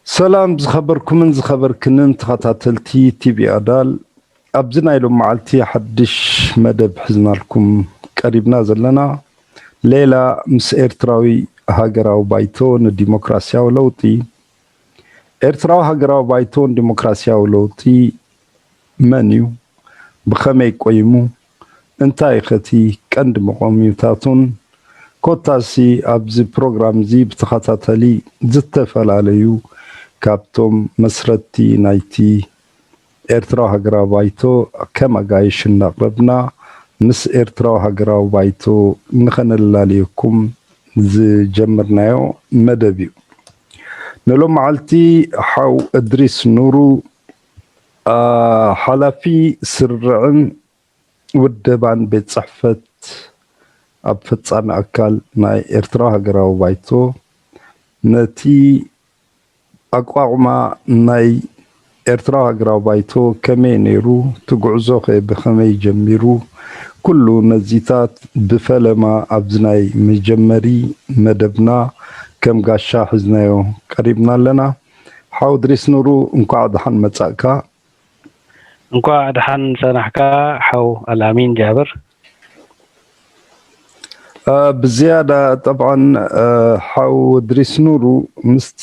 ሰላም ዝኸበርኩምን ዝኸበርክንን ተኸታተልቲ ቲቪ ኣዳል፣ ኣብዚ ናይ ሎም መዓልቲ ሓድሽ መደብ ሒዝናልኩም ቀሪብና ዘለና። ሌላ ምስ ኤርትራዊ ሃገራዊ ባይቶ ንዲሞክራሲያዊ ለውጢ። ኤርትራዊ ሃገራዊ ባይቶ ንዲሞክራሲያዊ ለውጢ መን እዩ? ብኸመይ ቆይሙ? እንታይ ኸቲ ቀንዲ መቆሚታቱን? ኮታሲ ኣብዚ ፕሮግራም እዚ ብተኸታተሊ ዝተፈላለዩ ካብቶም መስረቲ ናይቲ ኤርትራዊ ሃገራዊ ባይቶ ከም ኣጋይሽ እናቕረብና ምስ ኤርትራዊ ሃገራዊ ባይቶ ንኸነላልየኩም ዝጀመርናዮ መደብ እዩ። ንሎም መዓልቲ ሓው እድሪስ ኑሩ፣ አ፣ ሓላፊ ስርዕን ውደባን ቤት ጽሕፈት ኣብ ፈጻሚ ኣካል ናይ ኤርትራ ሃገራዊ ባይቶ፣ ነቲ ኣቋቑማ ናይ ኤርትራ ሃገራዊ ባይቶ ከመይ ነይሩ፣ እቲ ጉዕዞ ኸ ብኸመይ ጀሚሩ፣ ኩሉ ነዚታት ብፈለማ ኣብዚ ናይ መጀመሪ መደብና ከም ጋሻ ሒዝናዮ ቀሪብና ኣለና። ሓው እድሪስ ኑሩ፣ እንኳዕ ደሓን መጻእካ። እንኳዕ ደሓን ጸናሕካ ሓው ኣልኣሚን ጃብር። አ፣ ብዝያዳ ጠብዓን፣ አ፣ ሓው እድሪስ ኑሩ ምስቲ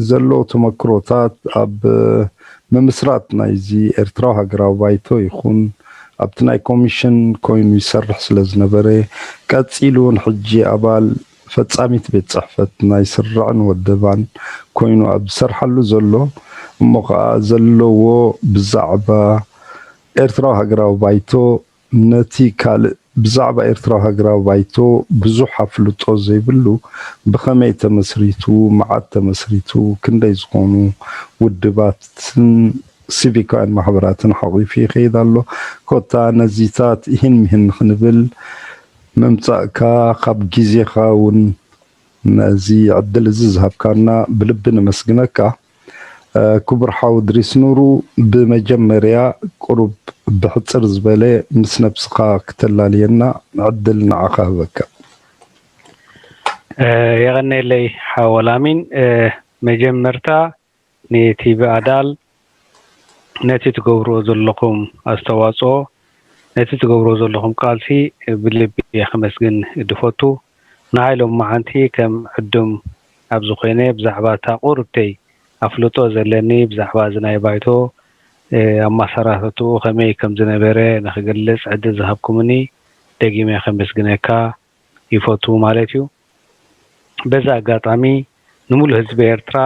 ዘሎ ተመክሮታት ኣብ፣ አ፣ ምምስራት ናይዚ ኤርትራዊ ሃገራዊ ባይቶ ይኹን ኣብቲ ናይ ኮሚሽን ኮይኑ ይሰርሕ ስለ ዝነበረ፣ ቀጺሉ እውን ሕጂ ኣባል ፈጻሚት ቤት ጽሕፈት ናይ ስርዕን ወደባን ኮይኑ ኣብ ዝሰርሓሉ ዘሎ፣ እሞ ኸኣ ዘለዎ ብዛዕባ ኤርትራዊ ሃገራዊ ባይቶ፣ ነቲ ካልእ ብዛዕባ ኤርትራዊ ሃገራዊ ባይቶ ብዙሕ ኣፍልጦ ዘይብሉ፣ ብኸመይ ተመስሪቱ፣ መዓት ተመስሪቱ፣ ክንደይ ዝኾኑ ውድባትን ሲቪካውያን ማሕበራትን ሓቒፉ ይኸይድ ኣሎ። ኮታ ነዚታት ይህን ምሂን ንኽንብል ምምጻእካ፣ ካብ ግዜኻ እውን ነዚ ዕድል እዚ ዝሃብካና ብልቢ ነመስግነካ። እ፣ ክቡር ሓው እድሪስ ኑሩ፣ ብመጀመርያ ቁሩብ ብሕጽር ዝበለ ምስ ነብስኻ ክተላልየና ዕድል ንዓኻ ህበካ። እ፣ የቐንየለይ ሓው ኣልኣሚን። እ፣ መጀመርታ ንቲቪ ኣዳል ነቲ ትገብርዎ ዘለኹም ኣስተዋጽኦ፣ ነቲ ትገብርዎ ዘለኹም ቃልሲ ብልቢ እየ ከመስግን ድፈቱ። ንዓይ ሎማዓንቲ ከም ዕዱም ኣብዚ ኮይነ ብዛዕባ እታ ቁርብተይ ኣፍልጦ ዘለኒ ብዛዕባ እዚ ናይ ባይቶ፣ እ፣ ኣመሰራርትኡ ከመይ ከም ዝነበረ ንኽገልጽ ዕድል ዝሃብኩምኒ ደጊመ ከመስግነካ ይፈቱ ማለት እዩ። በዚ ኣጋጣሚ ንምሉእ ህዝቢ ኤርትራ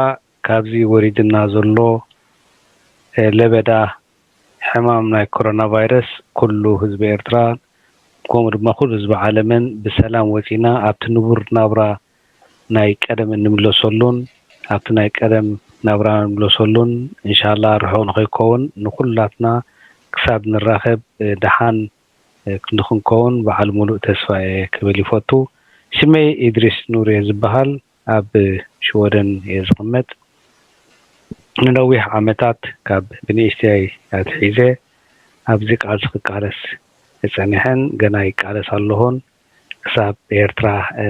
ካብዚ ወሪድና ዘሎ፣ እ፣ ለበዳ ሕማም ናይ ኮሮና ቫይረስ ኩሉ ህዝቢ ኤርትራ ከምኡ ድማ ኩሉ ህዝቢ ዓለምን ብሰላም ወጺና ኣብቲ ንቡር ናብራ ናይ ቀደም እንምለሰሉን ኣብቲ ናይ ቀደም ናብራ እንምለሰሉን እንሻላ ርሑቕ ንኸይከውን ንኩላትና ክሳብ ንራኸብ፣ እ፣ ደሓን፣ እ፣ ንኽንከውን በዓል ሙሉእ ተስፋ እየ ክብል ይፈቱ። ሽመይ ኢድሪስ ኑር እየ ዝበሃል። ኣብ ሽወደን እየ ዝቕመጥ። ንነዊሕ ዓመታት ካብ ብንእሽተይ ኣትሒዘ ኣብዚ ቃልሲ ክቃለስ ጸኒሐን ገና ይቃለስ ኣለኹን። ክሳብ ኤርትራ፣ እ፣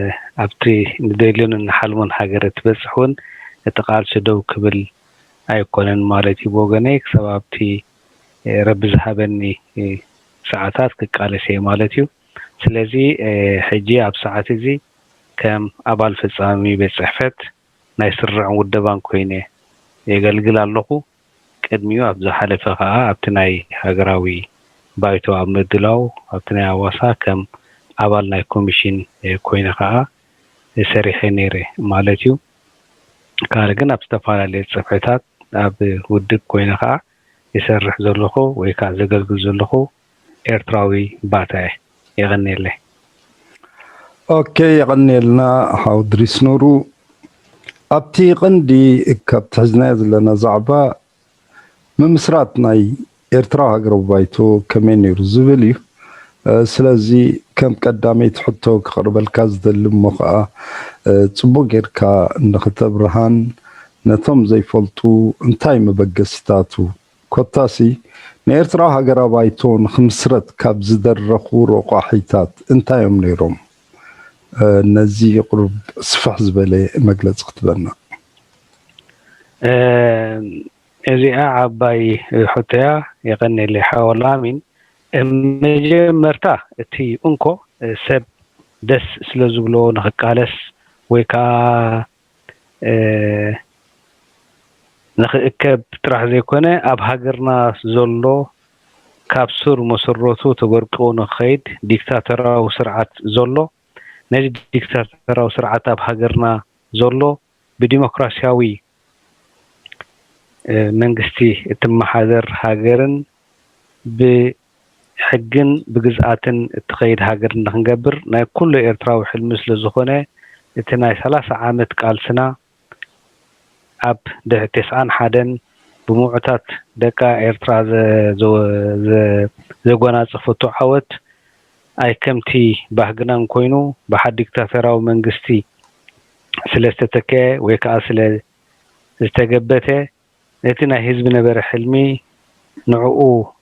ኣብቲ ንደልዮን እንሓልሞን ሃገር እትበጽሕ እውን እቲ ቃልሲ ደው ክብል ኣይኮነን ማለት እዩ። ብወገነይ ክሳብ ኣብቲ፣ እ፣ ረቢ ዝሃበኒ፣ እ፣ ሰዓታት ክቃለስ እየ ማለት እዩ። ስለዚ፣ እ፣ ሕጂ ኣብ ሰዓት እዚ ከም ኣባል ፈጻሚ ቤት ጽሕፈት ናይ ስርዕን ውደባን ኮይነ የገልግል ኣለኹ። ቅድሚኡ ኣብ ዝሓለፈ ከኣ ኣብቲ ናይ ሃገራዊ ባይቶ ኣብ ምድላው ኣብቲ ናይ ኣዋሳ ከም ኣባል ናይ ኮሚሽን፣ እ፣ ኮይነ ከኣ ሰሪሐ ነይረ ማለት እዩ። ካልእ ግን ኣብ ዝተፈላለየ ጽፍሕታት ኣብ ውድብ ኮይነ ከኣ ይሰርሕ ዘለኹ ወይ ከኣ ዘገልግል ዘለኹ ኤርትራዊ ባታ እየ። የቐንየለይ። ኦኬ፣ የቐንየልና ሓው እድሪስ ኑሩ። ኣብቲ ቀንዲ ካብቲ ሒዝናዮ ዘለና ዛዕባ ምምስራት ናይ ኤርትራዊ ሃገራዊ ባይቶ ከመይ ነይሩ ዝብል እዩ። እ፣ ስለዚ ከም ቀዳመይቲ ሕቶ ክቕርበልካ ዝደሊ እሞ ኸኣ፣ እ፣ ጽቡቕ ጌርካ ንኽተብርሃን ነቶም ዘይፈልጡ እንታይ መበገሲታቱ ኮታሲ ንኤርትራዊ ሃገራዊ ባይቶ ንኽምስረት ካብ ዝደረኹ ረቋሒታት እንታይ እዮም ነይሮም? እ፣ ነዚ ቁሩብ ስፍሕ ዝበለ መግለጺ ክትበና። እዚኣ ዓባይ ሕቶ እያ። የቐንየለይ ሓወ ላሚን። መጀመርታ እቲ እንኮ ሰብ ደስ ስለ ዝብሎ ንኽቃለስ ወይ ከዓ ንኽእከብ ጥራሕ ዘይኮነ፣ ኣብ ሃገርና ዘሎ ካብ ሱር መሰረቱ ተበርቂቑ ንኽኸይድ ዲክታተራዊ ስርዓት ዘሎ፣ ነዚ ዲክታተራዊ ስርዓት ኣብ ሃገርና ዘሎ ብዲሞክራሲያዊ መንግስቲ እትመሓደር ሃገርን ብሕግን ብግዝኣትን እትኸይድ ሃገር ንኽንገብር ናይ ኩሉ ኤርትራዊ ሕልሚ ስለ ዝኾነ፣ እቲ ናይ ሰላሳ ዓመት ቃልስና ኣብ ድሕሪ ተስዓን ሓደን ብምዑታት ደቃ ኤርትራ ዘጎናጸፈቶ ዓወት ኣይከምቲ ባህግናን ኮይኑ ብሓዲ ዲክታተራዊ መንግስቲ ስለ ዝተተከአ ወይ ከዓ ስለ ዝተገበተ ነቲ ናይ ህዝቢ ነበረ ሕልሚ ንዕኡ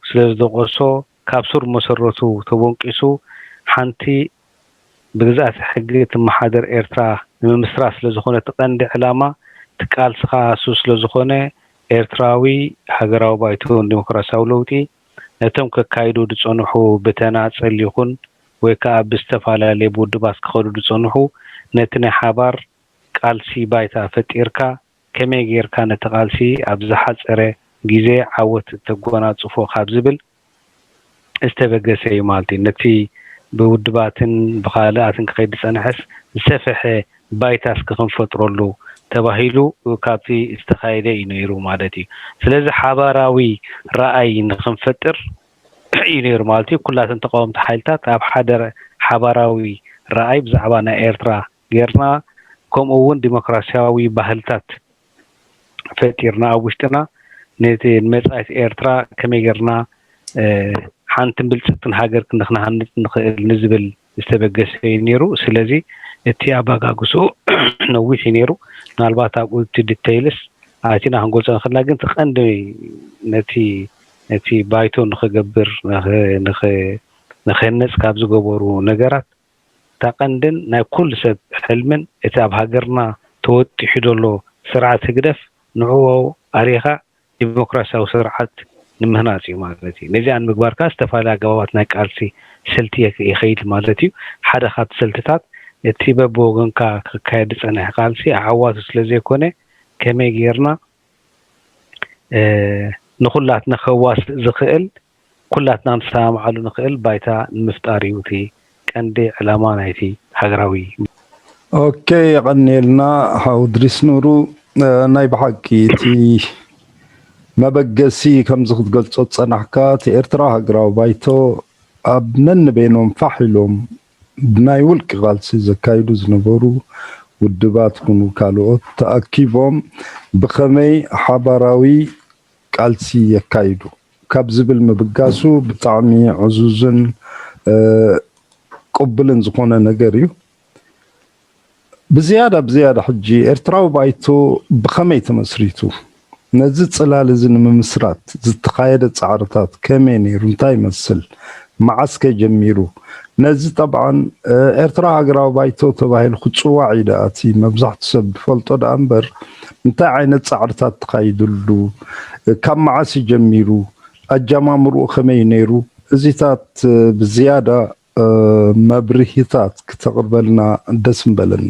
ስለ ዝደቆሶ ካብ ሱር መሰረቱ ተቦንቂሱ ሓንቲ ብግዝኣተ ሕጊ ትመሓደር ኤርትራ ንምምስራት ስለ ዝኾነ እቲ ቀንዲ ዕላማ እቲ ቃልሲ ከዓ እሱ ስለ ዝኾነ ኤርትራዊ ሃገራዊ ባይቶ ንዲሞክራሲያዊ ለውጢ ነቶም ከካይዱ ዝጸንሑ ብተናጸል ይኹን ወይ ከዓ ብዝተፈላለየ ብውድባት ክኸዱ ዝጸንሑ ነቲ ናይ ሓባር ቃልሲ ባይታ ፈጢርካ ከመይ ጌርካ ነቲ ቃልሲ ኣብ ዝሓጸረ ግዜ ዓወት እተጎናጽፎ ካብ ዝብል ዝተበገሰ እዩ ማለት እዩ። ነቲ ብውድባትን ብኻልኣትን ክኸይድ ዝጸንሐስ ዝሰፍሐ ባይታ እስኪ ክንፈጥረሉ ተባሂሉ ካብቲ ዝተኻየደ እዩ ነይሩ ማለት እዩ። ስለዚ ሓባራዊ ረኣይ ንኽንፈጥር እዩ ነይሩ ማለት እዩ። ኩላተን ተቃወምቲ ሓይልታት ኣብ ሓደ ሓባራዊ ረኣይ ብዛዕባ ናይ ኤርትራ ጌርና ከምኡ እውን ዲሞክራሲያዊ ባህልታት ፈጢርና ኣብ ውሽጥና ነቲ ንመጻኢት ኤርትራ ከመይ ጌርና ሓንትን ብልጽግትን ሃገር ክንክንሃንጽ ንኽእል ንዝብል ዝተበገሰ እዩ ነይሩ። ስለዚ እቲ ኣባጋግሱ ነዊሕ እዩ ነይሩ። ምናልባት ኣብኡ እቲ ዲተይልስ ኣቲና ክንገልጾ ንኽእልና፣ ግን እቲ ቀንዲ ነቲ ነቲ ባይቶ ንኽገብር ንኽህነጽ ካብ ዝገበሩ ነገራት እታ ቀንድን ናይ ኩሉ ሰብ ሕልምን እቲ ኣብ ሃገርና ተወጢሑ ዘሎ ስርዓት ህግደፍ ንዕኡ ኣሪኻ ዲሞክራሲያዊ ስርዓት ንምህናፅ እዩ ማለት እዩ። ነዚኣ ንምግባር ከዓ ዝተፈላለዩ ኣገባባት ናይ ቃልሲ ስልቲ ይኸይድ ማለት እዩ። ሓደ ካብቲ ስልትታት እቲ በብወገንካ ክካየድ ዝፀንሐ ቃልሲ ኣዕዋቱ ስለዘይኮነ ከመይ ጌርና ንኹላትና ከዋስእ ዝኽእል ኩላትና ንሰማማዓሉ ንኽእል ባይታ ንምፍጣር እዩ እቲ ቀንዲ ዕላማ ናይቲ ሃገራዊ። ኦኬ፣ የቐንየልና ሓው ድሪስ ኑሩ። ናይ ብሓቂ እቲ መበገሲ ከምዚ ክትገልጾ ዝጸናሕካ እቲ ኤርትራ ሃገራዊ ባይቶ ኣብ ነንበይኖም ፋሕ ኢሎም ብናይ ውልቂ ቃልሲ ዘካይዱ ዝነበሩ ውድባት ኩኑ ካልኦት ተኣኪቦም ብኸመይ ሓባራዊ ቃልሲ የካይዱ ካብ ዝብል ምብጋሱ ብጣዕሚ ዕዙዝን ቅቡልን ዝኾነ ነገር እዩ። ብዝያዳ ብዝያዳ ሕጂ ኤርትራዊ ባይቶ ብኸመይ ተመስሪቱ? ነዚ ጽላል እዚ ንምምስራት ዝተኻየደ ጻዕርታት ከመይ ነይሩ? እንታይ ይመስል? መዓስ ከ ጀሚሩ? ነዚ ጠብዓን ኤርትራ ሃገራዊ ባይቶ ተባሂሉ ክጽዋዕ እዩ ደኣ እቲ መብዛሕቱ ሰብ ዝፈልጦ ደኣ እምበር እንታይ ዓይነት ጻዕርታት ተኻይድሉ? ካብ መዓስ እዩ ጀሚሩ? ኣጀማምርኡ ከመይ እዩ ነይሩ? እዚታት ብዝያዳ መብርሂታት ክተቕርበልና ደስ ምበለኒ።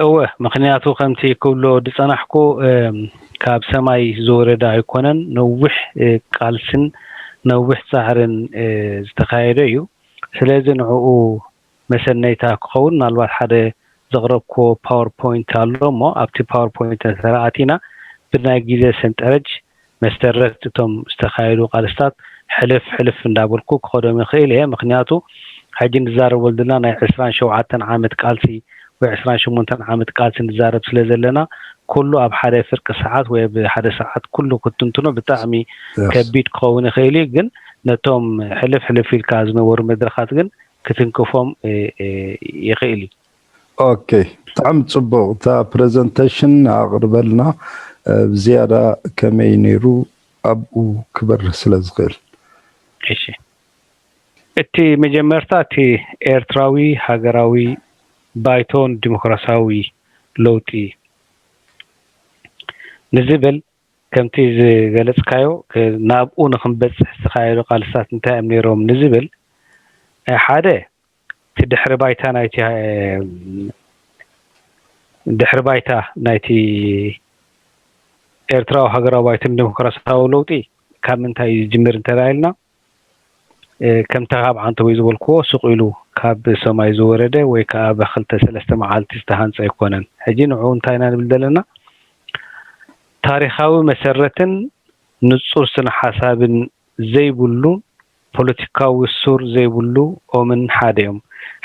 እወ፣ ምኽንያቱ ከምቲ ክብሎ ዝጸናሕኩ ካብ ሰማይ ዝወረደ ኣይኮነን። ነዊሕ ቃልስን ነዊሕ ጻዕርን ዝተኻየደ እዩ። ስለዚ ንዕኡ መሰነይታ ክኸውን ምናልባት ሓደ ዘቕረብክዎ ፓወርፖይንት ኣሎ እሞ ኣብቲ ፓወርፖይንት እንተረኣቲና ብናይ ግዜ ሰንጠረጅ መሰረት እቶም ዝተኻየዱ ቃልስታት ሕልፍ ሕልፍ እንዳበልኩ ክኸዶም ይኽእል እየ። ምኽንያቱ ሕጂ ንዛረበሉ ዘለና ናይ ዕስራን ሸውዓተን ዓመት ቃልሲ ወይ ዕስራን ሸሞንተን ዓመት ቃልሲ ንዛረብ ስለ ዘለና ኩሉ ኣብ ሓደ ፍርቂ ሰዓት ወይ ኣብ ሓደ ሰዓት ኩሉ ክትንትኖ ብጣዕሚ ከቢድ ክኸውን ይኽእል እዩ። ግን ነቶም ሕልፍ ሕልፍ ኢልካ ዝነበሩ መድረኻት ግን ክትንክፎም ይኽእል እዩ። ኦኬ፣ ብጣዕሚ ጽቡቕ። እታ ፕረዘንቴሽን ኣቕርበልና ብዝያዳ ከመይ ነይሩ ኣብኡ ክበርህ ስለ ዝኽእል። እሺ፣ እቲ መጀመርታ እቲ ኤርትራዊ ሃገራዊ ባይቶን ዲሞክራሲያዊ ለውጢ ንዝብል፣ ከምቲ ዝገለጽካዮ፣ ክ-፣ ናብኡ ንኽንበጽሕ ዝተኻየዱ ቃልስታት እንታይ እዮም ነይሮም ንዝብል፣ እ፣ ሓደ፣ እቲ ድሕሪ ባይታ ናይቲ፣ እ፣ ድሕሪ ባይታ ናይቲ ኤርትራዊ ሃገራዊ ባይቶን ዲሞክራሲያዊ ለውጢ ካብ ምንታይ እዩ ዝጅምር እንተ ኢልና፣ እ፣ ከምታ ካብ ዓንተቦይ ዝበልክዎ፣ ስቕ ኢሉ ካብ ሰማይ ዝወረደ ወይ ከኣ ብክልተ ሰለስተ መዓልቲ ዝተሃንጸ ኣይኮነን። ሕጂ ንዕኡ እንታይ ኢና ንብል ዘለና? ታሪኻዊ መሰረትን ንጹር ስነ ሓሳብን ዘይብሉ፣ ፖለቲካዊ ሱር ዘይብሉ ኦምን ሓደ እዮም።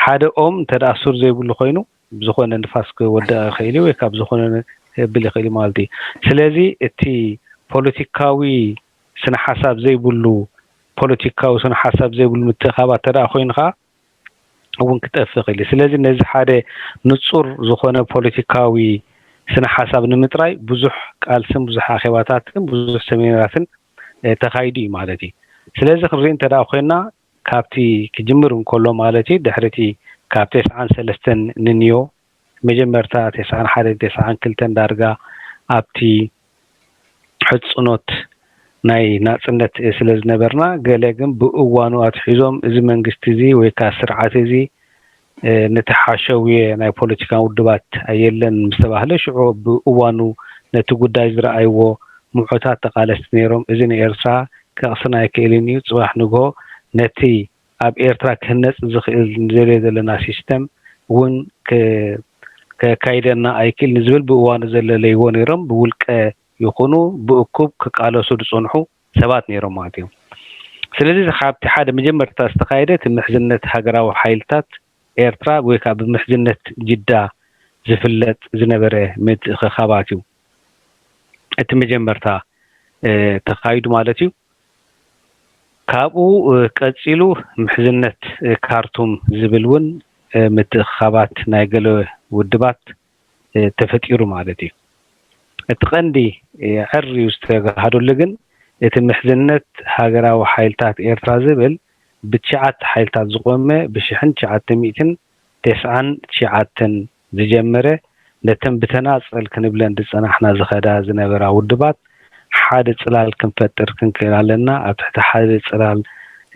ሓደ ኦም እንተ ደኣ ሱር ዘይብሉ ኮይኑ፣ ብዝኾነ ንፋስ ክወድቕ ይኽእል እዩ ወይ ካብ ዝኾነ ክብል ይኽእል እዩ ማለት እዩ። ስለዚ እቲ ፖለቲካዊ ስነ ሓሳብ ዘይብሉ፣ ፖለቲካዊ ስነ ሓሳብ ዘይብሉ ምትእኻባት እንተ ደኣ ኮይኑ ከኣ እውን ክጠፍእ ይኽእል እዩ። ስለዚ ነዚ ሓደ ንጹር ዝኾነ ፖለቲካዊ ስነ ሓሳብ ንምጥራይ ብዙሕ ቃልስን ብዙሕ ኣኼባታትን ብዙሕ ሰሚናራትን፣ እ፣ ተኻይዱ እዩ ማለት እዩ። ስለዚ ክንርኢ እንተ ደኣ ኮይና፣ ካብቲ ክጅምር እንከሎ ማለት እዩ፣ ድሕሪ እቲ ካብ ተስዓን ሰለስተን ንንዮ፣ መጀመርታ ተስዓን ሓደን ተስዓን ክልተን ዳርጋ ኣብቲ ሕጽኖት ናይ ናጽነት ስለ ዝነበርና፣ ገለ ግን ብእዋኑ ኣትሒዞም፣ እዚ መንግስቲ እዚ ወይ ከኣ ስርዓት እዚ፣ እ፣ ነቲ ሓሸውየ ናይ ፖለቲካን ውድባት ኣየለን ምስ ተባህለ፣ ሽዑ ብእዋኑ ነቲ ጉዳይ ዝረኣይዎ ምዑታት ተቓለስቲ ነይሮም። እዚ ንኤርትራ ከቕስና ኣይክእልን እዩ። ጽባሕ ንግሆ ነቲ ኣብ ኤርትራ ክህነጽ ዝኽእል ንደልዮ ዘለና ሲስተም እውን ክ-፣ ከካይደና ኣይክእል ንዝብል ብእዋኑ ዘለለይዎ ነይሮም፣ ብውልቀ ይኹኑ ብእኩብ ክቃለሱ ዝጸንሑ ሰባት ነይሮም ማለት እዮም። ስለዚ ካብቲ ሓደ መጀመርታ ዝተኻየደ እቲ ምሕዝነት ሃገራዊ ሓይልታት ኤርትራ ወይ ከዓ ብምሕዝነት ጅዳ ዝፍለጥ ዝነበረ ምትእኽኻባት እዩ። እቲ መጀመርታ፣ እ፣ ተኻይዱ ማለት እዩ። ካብኡ፣ እ፣ ቀጺሉ ምሕዝነት፣ እ፣ ካርቱም ዝብል እውን፣ እ፣ ምትእኽኻባት ናይ ገለ ውድባት፣ እ፣ ተፈጢሩ ማለት እዩ። እቲ ቀንዲ፣ እ፣ ዕርዩ ዝተጋህደሉ ግን እቲ ምሕዝነት ሃገራዊ ሓይልታት ኤርትራ ዝብል ብትሽዓተ ሓይልታት ዝቖመ ብሽሕን ትሽዓተ ሚእትን ተስዓን ትሽዓተን ዝጀመረ፣ ነተን ብተናጸል ክንብለን ዝጸናሕና ዝኸዳ ዝነበራ ውድባት ሓደ ጽላል ክንፈጥር ክንክእል ኣለና፣ ኣብ ትሕቲ ሓደ ጽላል፣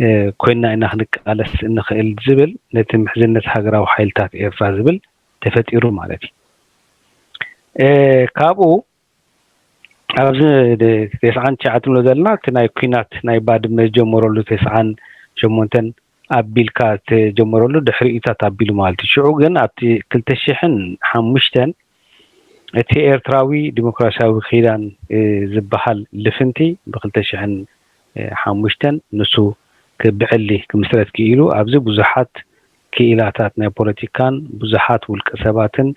እ፣ ኮይንና ኢና ክንቃለስ እንኽእል ዝብል ነቲ ምሕዝነት ሃገራዊ ሓይልታት ኤርትራ ዝብል ተፈጢሩ ማለት እዩ። እ፣ ካብኡ ኣብዚ ደ-፣ ተስዓን ትሽዓተን ንብሎ ዘለና፣ እቲ ናይ ኲናት ናይ ባድመ ዝጀመረሉ ተስዓን ሸሞንተን ኣቢልካ ዝተጀመረሉ ድሕሪኡታት ኣቢሉ ማለት እዩ። ሽዑ ግን ኣብቲ ክልተ ሽሕን ሓሙሽተን እቲ ኤርትራዊ ዲሞክራሲያዊ ኪዳን፣ እ፣ ዝበሃል ልፍንቲ ብክልተ ሽሕን ሓሙሽተን ንሱ ክ-፣ ብዕሊ ክምስረት ክኢሉ፣ ኣብዚ ብዙሓት ክኢላታት ናይ ፖለቲካን ብዙሓት ውልቀ ሰባትን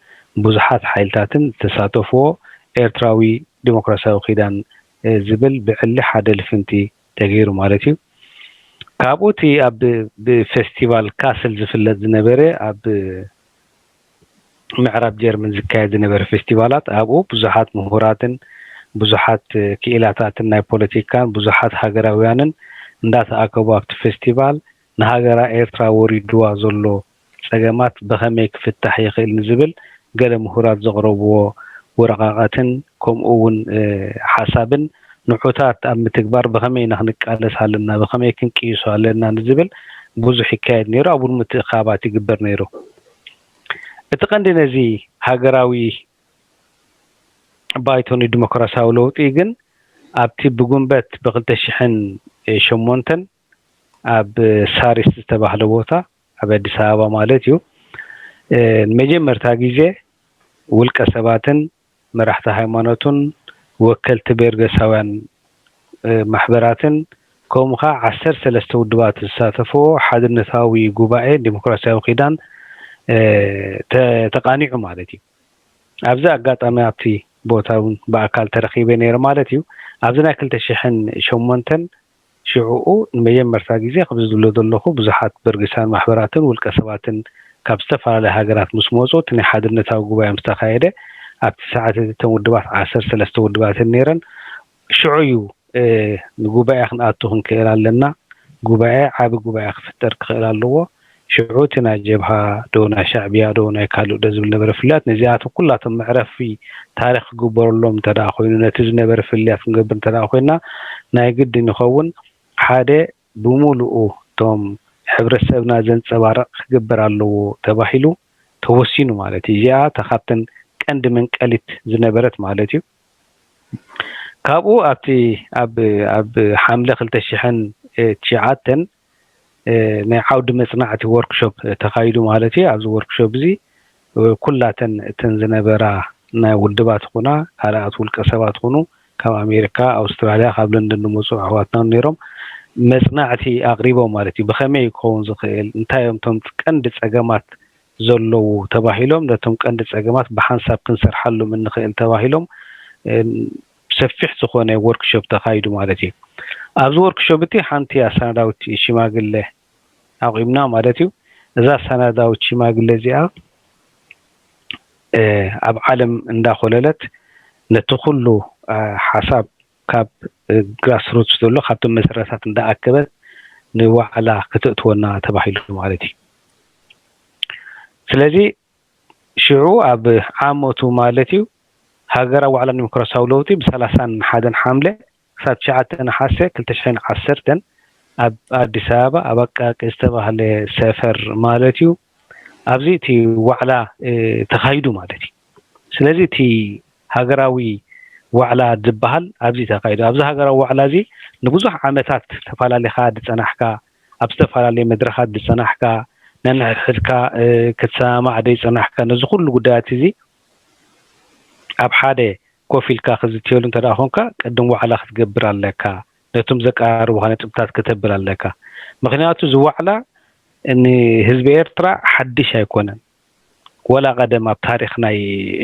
ብዙሓት ሓይልታትን ዝተሳተፍዎ ኤርትራዊ ዲሞክራሲያዊ ኪዳን፣ እ፣ ዝብል ብዕሊ ሓደ ልፍንቲ ተገይሩ ማለት እዩ። ካብኡ እቲ ኣብ ብ-፣ ብፌስቲቫል ካስል ዝፍለጥ ዝነበረ ኣብ ምዕራብ ጀርመን ዝካየድ ዝነበረ ፌስቲቫላት፣ ኣብኡ ብዙሓት ምሁራትን ብዙሓት ክኢላታትን ናይ ፖለቲካን ብዙሓት ሃገራውያንን እንዳተኣከቡ ኣብቲ ፌስቲቫል ንሃገራ ኤርትራ ወሪድዋ ዘሎ ጸገማት ብኸመይ ክፍታሕ ይኽእል ንዝብል ገለ ምሁራት ዘቕረብዎ ወረቓቕትን ከምኡ እውን፣ እ፣ ሓሳብን ንዑታት ኣብ ምትግባር ብኸመይ ኢና ክንቃለስ ኣለና፣ ብኸመይ ክንቅይሶ ኣለና ንዝብል ብዙሕ ይካየድ ነይሩ፣ ኣብኡ ምትእኻባት ይግበር ነይሩ። እቲ ቀንዲ ነዚ ሃገራዊ ባይቶ ንዲሞክራሲያዊ ለውጢ ግን ኣብቲ ብጉንበት ብክልተ ሽሕን ሸሞንተን ኣብ ሳሪስ ዝተባህለ ቦታ ኣብ ኣዲስ ኣበባ ማለት እዩ፣ እ፣ ንመጀመርታ ግዜ ውልቀ ሰባትን መራሕቲ ሃይማኖትን ወከልቲ ቤርገሳውያን፣ እ፣ ማሕበራትን ከምኡ ኸዓ ዓሰርተ ሰለስተ ውድባት ዝሳተፍዎ ሓድነታዊ ጉባኤ ዲሞክራሲያዊ ኪዳን፣ እ፣ ተ-፣ ተቃኒዑ ማለት እዩ። ኣብዚ ኣጋጣሚ ኣብቲ ቦታ እውን ብኣካል ተረኺበ ነይረ ማለት እዩ። ኣብዚ ናይ ክልተ ሽሕን ሸሞንተን ሽዕኡ ንመጀመርታ ግዜ፣ ከምዚ ዝብሎ ዘለኹ፣ ብዙሓት በርግሳን ማሕበራትን ውልቀ ሰባትን ካብ ዝተፈላለያ ሃገራት ምስ መጹ፣ እቲ ናይ ሓድነታዊ ጉባኤ ምስ ተኻየደ፣ ኣብቲ ሰዓት እቲ እተን ውድባት ዓሰርተ ሰለስተ ውድባት እየን ነይረን። ሽዑ እዩ፣ እ፣ ንጉባኤ ክንኣቱ ክንክእል ኣለና፣ ጉባኤ፣ ዓቢ ጉባኤ ክፍጠር ክኽእል ኣለዎ፣ ሽዑ እቲ ናይ ጀብሃ ዶ ናይ ሻዕብያ ዶ ናይ ካልእ ዶ ዝብል ነበረ ፍልያት፣ ነዚኣቶም ኩላቶም መዕረፊ ታሪኽ ክግበረሎም እንተ ደኣ ኮይኑ፣ ነቲ ዝነበረ ፍልያት ክንገብር እንተ ደኣ ኮይና፣ ናይ ግድን ይኸውን ሓደ ብምሉኡ እቶም ሕብረተሰብና ዘንጸባርቕ ክግበር ኣለዎ ተባሂሉ ተወሲኑ ማለት እዩ። እዚኣ እታ ካብተን ቀንዲ መንቀሊት ዝነበረት ማለት እዩ። ካብኡ ኣብቲ ኣብ ኣብ ሓምለ ክልተ ሽሕን ትሽዓተን ናይ ዓውዲ መጽናዕቲ ወርክሾፕ ተኻይዱ ማለት እዩ። ኣብዚ ወርክሾፕ እዚ ኩላተን እተን ዝነበራ ናይ ውድባት ኹና ካልኣት ውልቀ ሰባት ኹኑ ካብ ኣሜሪካ፣ ኣውስትራልያ፣ ካብ ለንደን ዝመፁ ኣሕዋትና እውን ነይሮም መፅናዕቲ ኣቕሪቦም ማለት እዩ። ብኸመይ ክኸውን ዝኽእል፣ እንታይ እዮም እቶም ቀንዲ ፀገማት ዘለዉ ተባሂሎም ነቶም ቀንዲ ፀገማት ብሓንሳብ ክንሰርሓሎም እንኽእል ተባሂሎም ሰፊሕ ዝኾነ ወርክሾፕ ተኻይዱ ማለት እዩ። ኣብዚ ወርክሾፕ እቲ ሓንቲ ኣሰናዳዊት ሽማግለ ኣቑምና ማለት እዩ። እዛ ኣሰናዳዊት ሽማግለ እዚኣ ኣብ ዓለም እንዳኾለለት ነቲ ኩሉ ሓሳብ ካብ ግራስሩትስ ዘሎ ካብቶም መሰረታት እንዳኣከበት ንዋዕላ ክተእትወና ተባሂሉ ማለት እዩ። ስለዚ ሽዑ ኣብ ዓመቱ ማለት እዩ ሃገራዊ ዋዕላ ዲሞክራሲያዊ ለውጢ ብሰላሳን ሓደን ሓምለ ክሳብ ትሽዓተ ነሓሰ ክልተ ሽሕን ዓሰርተን ኣብ ኣዲስ ኣበባ ኣብ ኣቃቂ ዝተባህለ ሰፈር ማለት እዩ ኣብዚ እቲ ዋዕላ ተኻይዱ ማለት እዩ። ስለዚ እቲ ሃገራዊ ዋዕላ ዝበሃል ኣብዚ ተኻይዱ። ኣብዚ ሃገራዊ ዋዕላ እዚ ንብዙሕ ዓመታት ተፈላለኻ ዝፀናሕካ፣ ኣብ ዝተፈላለየ መድረኻት ዝፀናሕካ፣ ነንሕድሕድካ ክትሰማማዕ ዘይፀናሕካ፣ ነዚ ኩሉ ጉዳያት እዚ ኣብ ሓደ ኮፍ ኢልካ ክዝትየሉ እንተ ደኣ ኮንካ ቅድም ዋዕላ ክትገብር ኣለካ። ነቶም ዘቀራርቡኻ ነጥብታት ከተብል ኣለካ። ምኽንያቱ እዚ ዋዕላ ንህዝቢ ኤርትራ ሓድሽ ኣይኮነን። ወላ ቀደም ኣብ ታሪኽ ናይ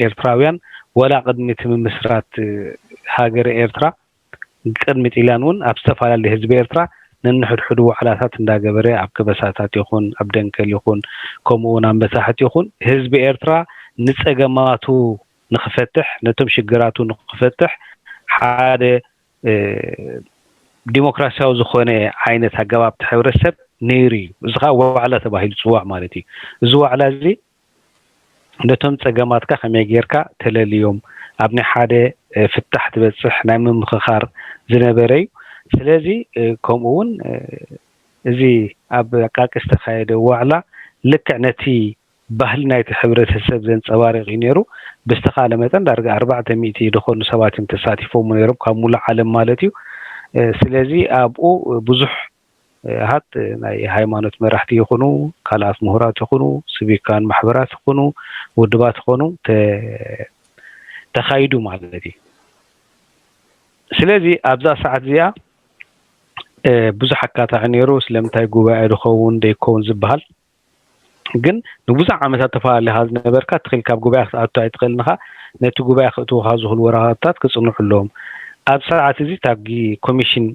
ኤርትራውያን ወላ ቅድሚ እቲ ምምስራት ሃገረ ኤርትራ ቅድሚ ጥልያን እውን ኣብ ዝተፈላለዩ ህዝቢ ኤርትራ ነንሕድሕዱ ዋዕላታት እንዳገበረ ኣብ ከበሳታት ይኹን ኣብ ደንከል ይኹን ከምኡ እውን ኣብ መታሕት ይኹን ህዝቢ ኤርትራ ንፀገማቱ ንክፈትሕ ነቶም ሽግራቱ ንክፈትሕ ሓደ ዲሞክራሲያዊ ዝኾነ ዓይነት ኣገባብ እቲ ሕብረተሰብ ነይሩ እዩ። እዚ ከዓ ዋዕላ ተባሂሉ ዝፅዋዕ ማለት እዩ። እዚ ዋዕላ እዚ ነቶም ፀገማትካ ከመይ ጌርካ ተለልዮም ኣብ ናይ ሓደ ፍታሕ ትበፅሕ ናይ ምምኽኻር ዝነበረ እዩ። ስለዚ ከምኡ እውን እዚ ኣብ ኣቃቂ ዝተኻየደ ዋዕላ ልክዕ ነቲ ባህሊ ናይቲ ሕብረተሰብ ዘንፀባርቕ እዩ ነይሩ። ብዝተኻለ መጠን ዳርጋ ኣርባዕተ ሚእቲ ዝኾኑ ሰባት እዮም ተሳቲፎም ነይሮም ካብ ሙሉእ ዓለም ማለት እዩ። ስለዚ ኣብኡ ብዙሕ ሃት ናይ ሃይማኖት መራሕቲ ይኹኑ ካልኣት ምሁራት ይኹኑ ስቪካን ማሕበራት ይኹኑ ውድባት ይኹኑ ተኻይዱ ማለት እዩ። ስለዚ ኣብዛ ሰዓት እዚኣ ብዙሕ ኣካታዒ ነይሩ። ስለምንታይ ጉባኤ ዝኸውን ዘይከውን ዝበሃል ግን ንብዙሕ ዓመታት ተፈላለኻ ዝነበርካ ትኽእል ካብ ጉባኤ ክትኣቱ ኣይትኽእልን ኢኻ። ነቲ ጉባኤ ክእትውኻ ዝኽእሉ ወረቓቕትታት ክጽንሑ ኣለዎም። ኣብ ሰዓት እዚ እታ ኮሚሽን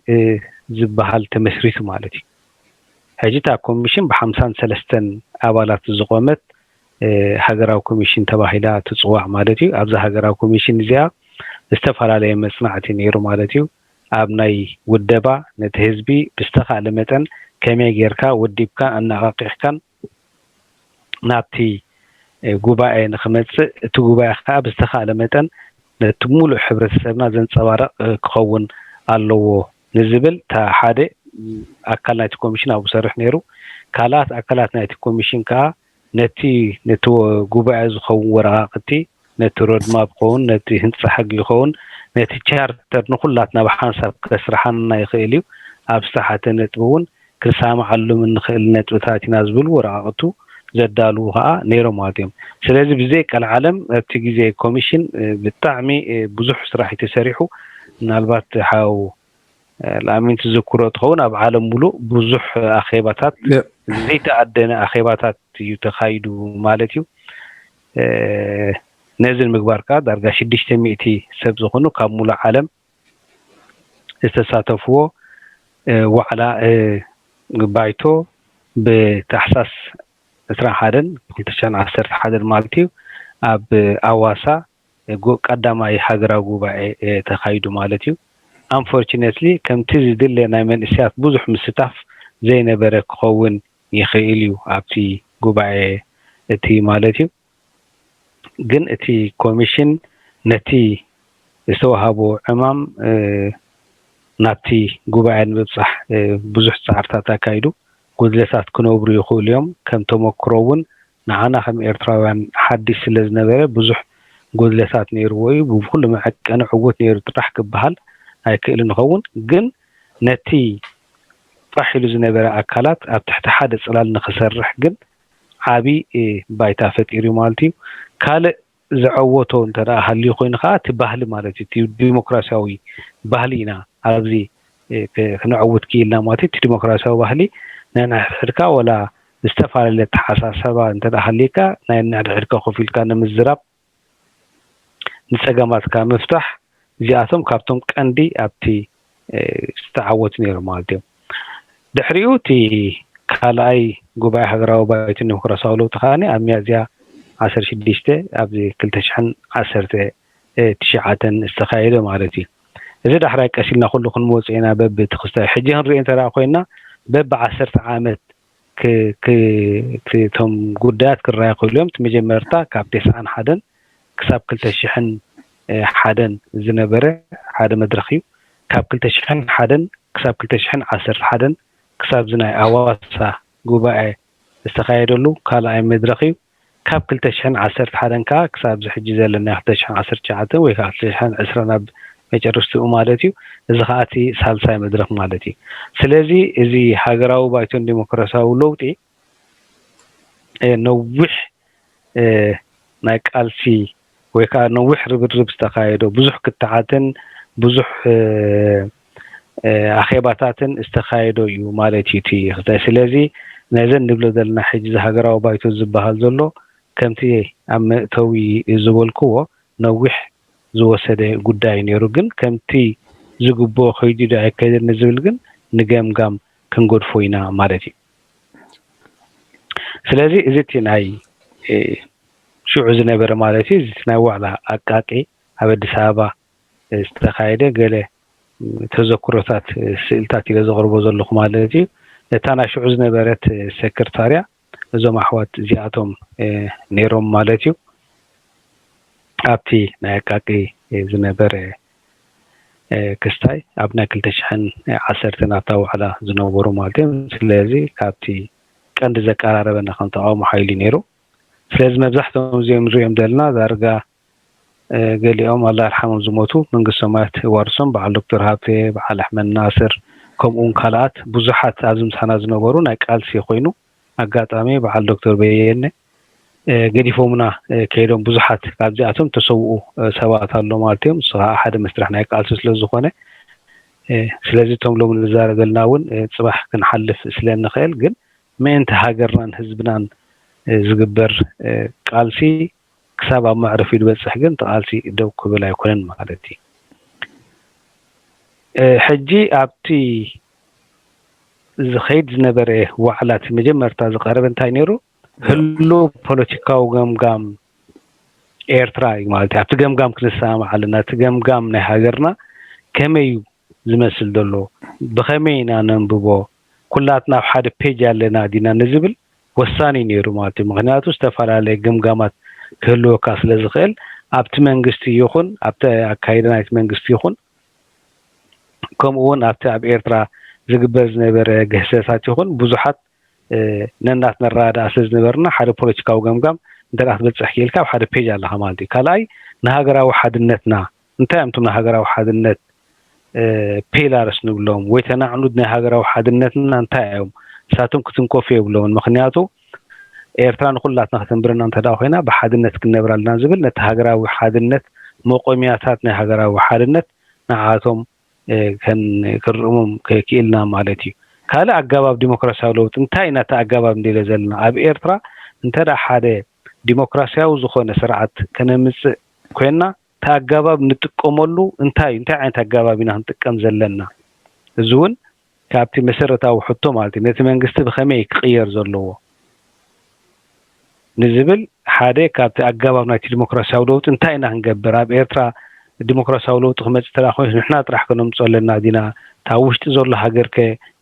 ዝበሃል ተመስሪቱ ማለት እዩ። ሕጂ እታ ኮሚሽን ብሓምሳን ሰለስተን ኣባላት ዝቖመት ሃገራዊ ኮሚሽን ተባሂላ ትፅዋዕ ማለት እዩ። ኣብዛ ሃገራዊ ኮሚሽን እዚኣ ዝተፈላለየ መፅናዕቲ ነይሩ ማለት እዩ። ኣብ ናይ ውደባ ነቲ ህዝቢ ብዝተኻእለ መጠን ከመይ ጌርካ ወዲብካን ኣነቓቂሕካን ናብቲ ጉባኤ ንክመፅእ እቲ ጉባኤ ከዓ ብዝተኻእለ መጠን ነቲ ሙሉእ ሕብረተሰብና ዘንፀባረቕ ክኸውን ኣለዎ ንዝብል እታ ሓደ ኣካል ናይቲ ኮሚሽን ኣብኡ ሰርሕ ነይሩ። ካልኣት ኣካላት ናይቲ ኮሚሽን ከዓ ነቲ ነቲ ጉባኤ ዝኸውን ወረቓቕቲ ነቲ ሮድማፕ ይኸውን ነቲ ህንፃ ሕጊ ይኸውን ነቲ ቻርተር ንኩላትና ብሓንሳብ ከስርሓና ይኽእል እዩ። ኣብ ዝተሓተ ነጥቢ እውን ክንሰማማዓሎም እንኽእል ነጥብታት ኢና ዝብሉ ወረቓቕቱ ዘዳልዉ ከዓ ነይሮም ማለት እዮም። ስለዚ ብዘይ ቀልዓለም ኣብቲ ግዜ ኮሚሽን ብጣዕሚ ብዙሕ ስራሕ እዩ ተሰሪሑ። ምናልባት ሓው ላሚን ትዝክሮ ትኸውን ኣብ ዓለም ሙሉእ ብዙሕ ኣኼባታት ዘይተኣደነ ኣኼባታት እዩ ተኻይዱ ማለት እዩ። ነዚ ንምግባር ከዓ ዳርጋ ሽዱሽተ ሚእቲ ሰብ ዝኾኑ ካብ ሙሉእ ዓለም ዝተሳተፍዎ ዋዕላ ባይቶ ብታሕሳስ ዕስራን ሓደን ክልተ ሽሕን ዓሰርተ ሓደን ማለት እዩ ኣብ ኣዋሳ ቀዳማይ ሃገራዊ ጉባኤ ተኻይዱ ማለት እዩ። ኣንፎርችነትሊ ከምቲ ዝድለ ናይ መንእሰያት ብዙሕ ምስታፍ ዘይነበረ ክኸውን ይኽእል እዩ ኣብቲ ጉባኤ እቲ ማለት እዩ። ግን እቲ ኮሚሽን ነቲ ዝተዋህቦ ዕማም ናብቲ ጉባኤ ንምብፃሕ ብዙሕ ፃዕርታት ኣካይዱ። ጉድለታት ክነብሩ ይኽእሉ እዮም። ከም ተመክሮ እውን ንዓና ከም ኤርትራውያን ሓድሽ ስለ ዝነበረ ብዙሕ ጉድለታት ነይርዎ እዩ። ብኩሉ መዐቀኒ ዕዉት ነይሩ ጥራሕ ክበሃል ኣይክእልን ይኸውን። ግን ነቲ ፋሕ ኢሉ ዝነበረ ኣካላት ኣብ ትሕቲ ሓደ ጽላል ንኽሰርሕ ግን ዓቢ ባይታ ፈጢሩ ማለት እዩ። ካልእ ዝዐወቶ እንተ ደኣ ሃልዩ ኮይኑ ከኣ እቲ ባህሊ ማለት እዩ፣ እቲ ዲሞክራሲያዊ ባህሊ ኢና ኣብዚ ክነዕውት ክኢልና ማለት እዩ። እቲ ዲሞክራሲያዊ ባህሊ ናይ ንሕድሕድካ ወላ ዝተፈላለየ ኣተሓሳሰባ እንተ ደኣ ሃልዩካ ናይ ንሕድሕድካ ኮፍ ኢልካ ንምዝራብ ንጸገማትካ ምፍታሕ እዚኣቶም ካብቶም ቀንዲ ኣብቲ ዝተዓወቱ ነይሮም ማለት እዮም። ድሕሪኡ እቲ ካልኣይ ጉባኤ ሃገራዊ ባይቶ ዲሞክራሲያዊ ለውጢ ከኣ ኣብ ሚያዝያ ዓሰርተ ሽዱሽተ ኣብዚ ክልተ ሽሕን ዓሰርተ ትሽዓተን ዝተኻየደ ማለት እዩ። እዚ ዳሕራይ ቀስ ኢልና ኩሉ ክንመጽእ ኢና በብቲ ክስታይ ሕጂ ክንርኢ እንተ ኮይንና በቢ ዓሰርተ ዓመት እቶም ጉዳያት ክረኣዩ ክእሉ እዮም። እቲ መጀመርታ ካብ ተስዓን ሓደን ክሳብ ክልተ ሽሕን ሓደን ዝነበረ ሓደ መድረኽ እዩ። ካብ ክልተ ሽሕን ሓደን ክሳብ ክልተ ሽሕን ዓሰርተ ሓደን ክሳብ እዚ ናይ ኣዋሳ ጉባኤ ዝተኻየደሉ ካልኣይ መድረኽ እዩ። ካብ ክልተ ሽሕን ዓሰርተ ሓደን ከዓ ክሳብ እዚ ሕጂ ዘለና ክልተ ሽሕን ዓሰርተ ትሽዓተን ወይ ከዓ ክልተ ሽሕን ዕስራን ኣብ መጨረሽትኡ ማለት እዩ። እዚ ከዓ እቲ ሳልሳይ መድረኽ ማለት እዩ። ስለዚ እዚ ሃገራዊ ባይቶን ዲሞክራሲያዊ ለውጢ ነዊሕ ናይ ቃልሲ ወይ ከዓ ነዊሕ ርብርብ ዝተኻየዶ ብዙሕ ክትዓትን ብዙሕ ኣኼባታትን ዝተኻየዶ እዩ ማለት እዩ እቲ ክስታይ። ስለዚ ነዘን ንብሎ ዘለና ሕጂ እዚ ሃገራዊ ባይቶ ዝበሃል ዘሎ ከምቲ ኣብ መእተዊ ዝበልክዎ ነዊሕ ዝወሰደ ጉዳይ ነይሩ፣ ግን ከምቲ ዝግብኦ ከይዱ ዶ ኣይከይድን ንዝብል ግን ንገምጋም ክንገድፎ ኢና ማለት እዩ። ስለዚ እዚ እቲ ናይ ሽዑ ዝነበረ ማለት እዩ። እዚ ናይ ዋዕላ ኣቃቂ ኣብ ኣዲስ ኣበባ ዝተኻየደ ገለ ተዘክሮታት ስእልታት ኢለ ዘቕርቦ ዘለኹ ማለት እዩ። ነታ ናይ ሽዑ ዝነበረት ሰክርታርያ እዞም ኣሕዋት እዚኣቶም ነይሮም ማለት እዩ። ኣብቲ ናይ ኣቃቂ ዝነበረ ክስታይ ኣብ ናይ ክልተ ሽሕን ዓሰርተን ኣብታ ዋዕላ ዝነበሩ ማለት እዮም። ስለዚ ካብቲ ቀንዲ ዘቀራረበና ከም ተቃውሞ ሓይሊ ነይሩ። ስለዚ መብዛሕትኦም እዚኦም ንሪኦም ዘለና ዳርጋ ገሊኦም ኣላ ኣርሓሞም ዝሞቱ መንግስቲ ሰማያት ዋርሶም በዓል ዶክተር ሃብተ፣ በዓል ኣሕመድ ናስር ከምኡ እውን ካልኣት ብዙሓት ኣብዚ ምሳና ዝነበሩ ናይ ቃልሲ ኮይኑ ኣጋጣሚ በዓል ዶክተር በየነ ገዲፎምና ከይዶም ብዙሓት ካብዚኣቶም ተሰውኡ ሰባት ኣሎ ማለት እዮም። ንሱ ከዓ ሓደ መስርሕ ናይ ቃልሲ ስለ ዝኾነ ስለዚ እቶም ሎም ንዛረበልና እውን ፅባሕ ክንሓልፍ ስለ እንኽእል ግን ምእንቲ ሃገርናን ህዝብናን ዝግበር ቃልሲ ክሳብ ኣብ መዕረፊ ዝበፅሕ ግን እቲ ቃልሲ ደው ክብል ኣይኮነን ማለት እዩ። ሕጂ ኣብቲ ዝኸይድ ዝነበረ ዋዕላ እቲ መጀመርታ ዝቐረበ እንታይ ነይሩ? ህሉው ፖለቲካዊ ገምጋም ኤርትራ እዩ ማለት እዩ። ኣብቲ ገምጋም ክንሰማማዕ ኣለና። እቲ ገምጋም ናይ ሃገርና ከመይ እዩ ዝመስል ዘሎ? ብኸመይ ኢና ነንብቦ? ኩላትና ኣብ ሓደ ፔጅ ኣለና ዲና ንዝብል ወሳኒ ነይሩ ማለት እዩ። ምክንያቱ ዝተፈላለየ ገምጋማት ክህልወካ ስለ ዝኽእል ኣብቲ መንግስቲ ይኹን ኣብቲ ኣካይዳ ናይቲ መንግስቲ ይኹን ከምኡ እውን ኣብቲ ኣብ ኤርትራ ዝግበር ዝነበረ ግህሰታት ይኹን ብዙሓት ነናትና ንረዳዳእ ስለ ዝነበርና ሓደ ፖለቲካዊ ገምጋም እንተ ደኣ ክትበፅሕ ክኢልካ ኣብ ሓደ ፔጅ ኣለኻ ማለት እዩ። ካልኣይ ንሃገራዊ ሓድነትና እንታይ እዮም እቶም ንሃገራዊ ሓድነት ፒላርስ ንብሎም ወይ ተናዕኑድ ናይ ሃገራዊ ሓድነትና እንታይ እዮም? ንሳቶም ክትንከፉ የብሎምን። ምክንያቱ ኤርትራ ንኩላትና ከተንብረና እንተ ደኣ ኮይና ብሓድነት ክንነብር ኣለና ዝብል ነቲ ሃገራዊ ሓድነት መቆሚያታት ናይ ሃገራዊ ሓድነት ንዓቶም ክንርእሞም ክኢልና ማለት እዩ። ካልእ ኣገባብ ዲሞክራሲያዊ ለውጢ እንታይ ኢና እቲ ኣገባብ ንደልዮ ዘለና? ኣብ ኤርትራ እንተ ደኣ ሓደ ዲሞክራሲያዊ ዝኾነ ስርዓት ከነምጽእ ኮይና እቲ ኣገባብ ንጥቀመሉ እንታይ እዩ? እንታይ ዓይነት ኣገባብ ኢና ክንጥቀም ዘለና? እዚ እውን ካብቲ መሰረታዊ ሕቶ ማለት እዩ። ነቲ መንግስቲ ብኸመይ ክቕየር ዘለዎ ንዝብል ሓደ ካብቲ ኣገባብ ናይቲ ዲሞክራሲያዊ ለውጢ እንታይ ኢና ክንገብር? ኣብ ኤርትራ ዲሞክራሲያዊ ለውጢ ክመጽእ እንተ ኮይኑ ንሕና ጥራሕ ከነምጽኦ ኣለና ዲና? እታ ውሽጢ ዘሎ ሃገር ከ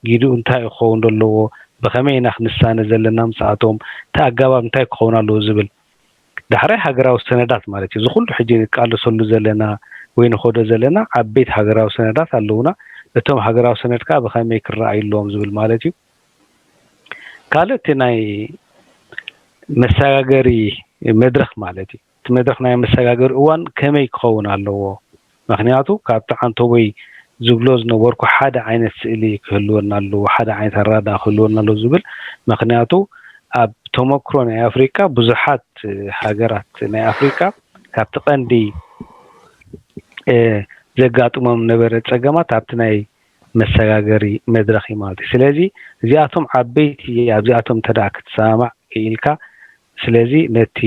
ጊድኡ እንታይ ክኸውን ዘለዎ? ብኸመይ ኢና ክንሳነ ዘለና ምስኣቶም፣ እቲ ኣገባብ እንታይ ክኸውን ኣለዎ ዝብል። ዳሕራይ ሃገራዊ ሰነዳት ማለት እዩ። እዚ ኩሉ ሕጂ ንቃለሰሉ ዘለና ወይ ንኸዶ ዘለና ዓበይቲ ሃገራዊ ሰነዳት ኣለውና። እቶም ሃገራዊ ሰነድ ከዓ ብኸመይ ክረኣዩ ኣለዎም ዝብል ማለት እዩ። ካልእ እቲ ናይ መሰጋገሪ መድረኽ ማለት እዩ። እቲ መድረኽ ናይ መሰጋገሪ እዋን ከመይ ክኸውን ኣለዎ? ምኽንያቱ ካብቲ ዓንተቦይ ዝብሎ ዝነበርኩ ሓደ ዓይነት ስእሊ ክህልወና ኣለዎ፣ ሓደ ዓይነት ኣረዳድኣ ክህልወና ኣለዎ ዝብል። ምኽንያቱ ኣብ ተመክሮ ናይ ኣፍሪቃ ብዙሓት ሃገራት ናይ ኣፍሪቃ ካብቲ ቀንዲ ዘጋጥሞም ነበረ ጸገማት ኣብቲ ናይ መሰጋገሪ መድረኽ እዩ ማለት እዩ። ስለዚ እዚኣቶም ዓበይቲ ኣብዚኣቶም እንተ ክትሰማማዕ ክኢልካ፣ ስለዚ ነቲ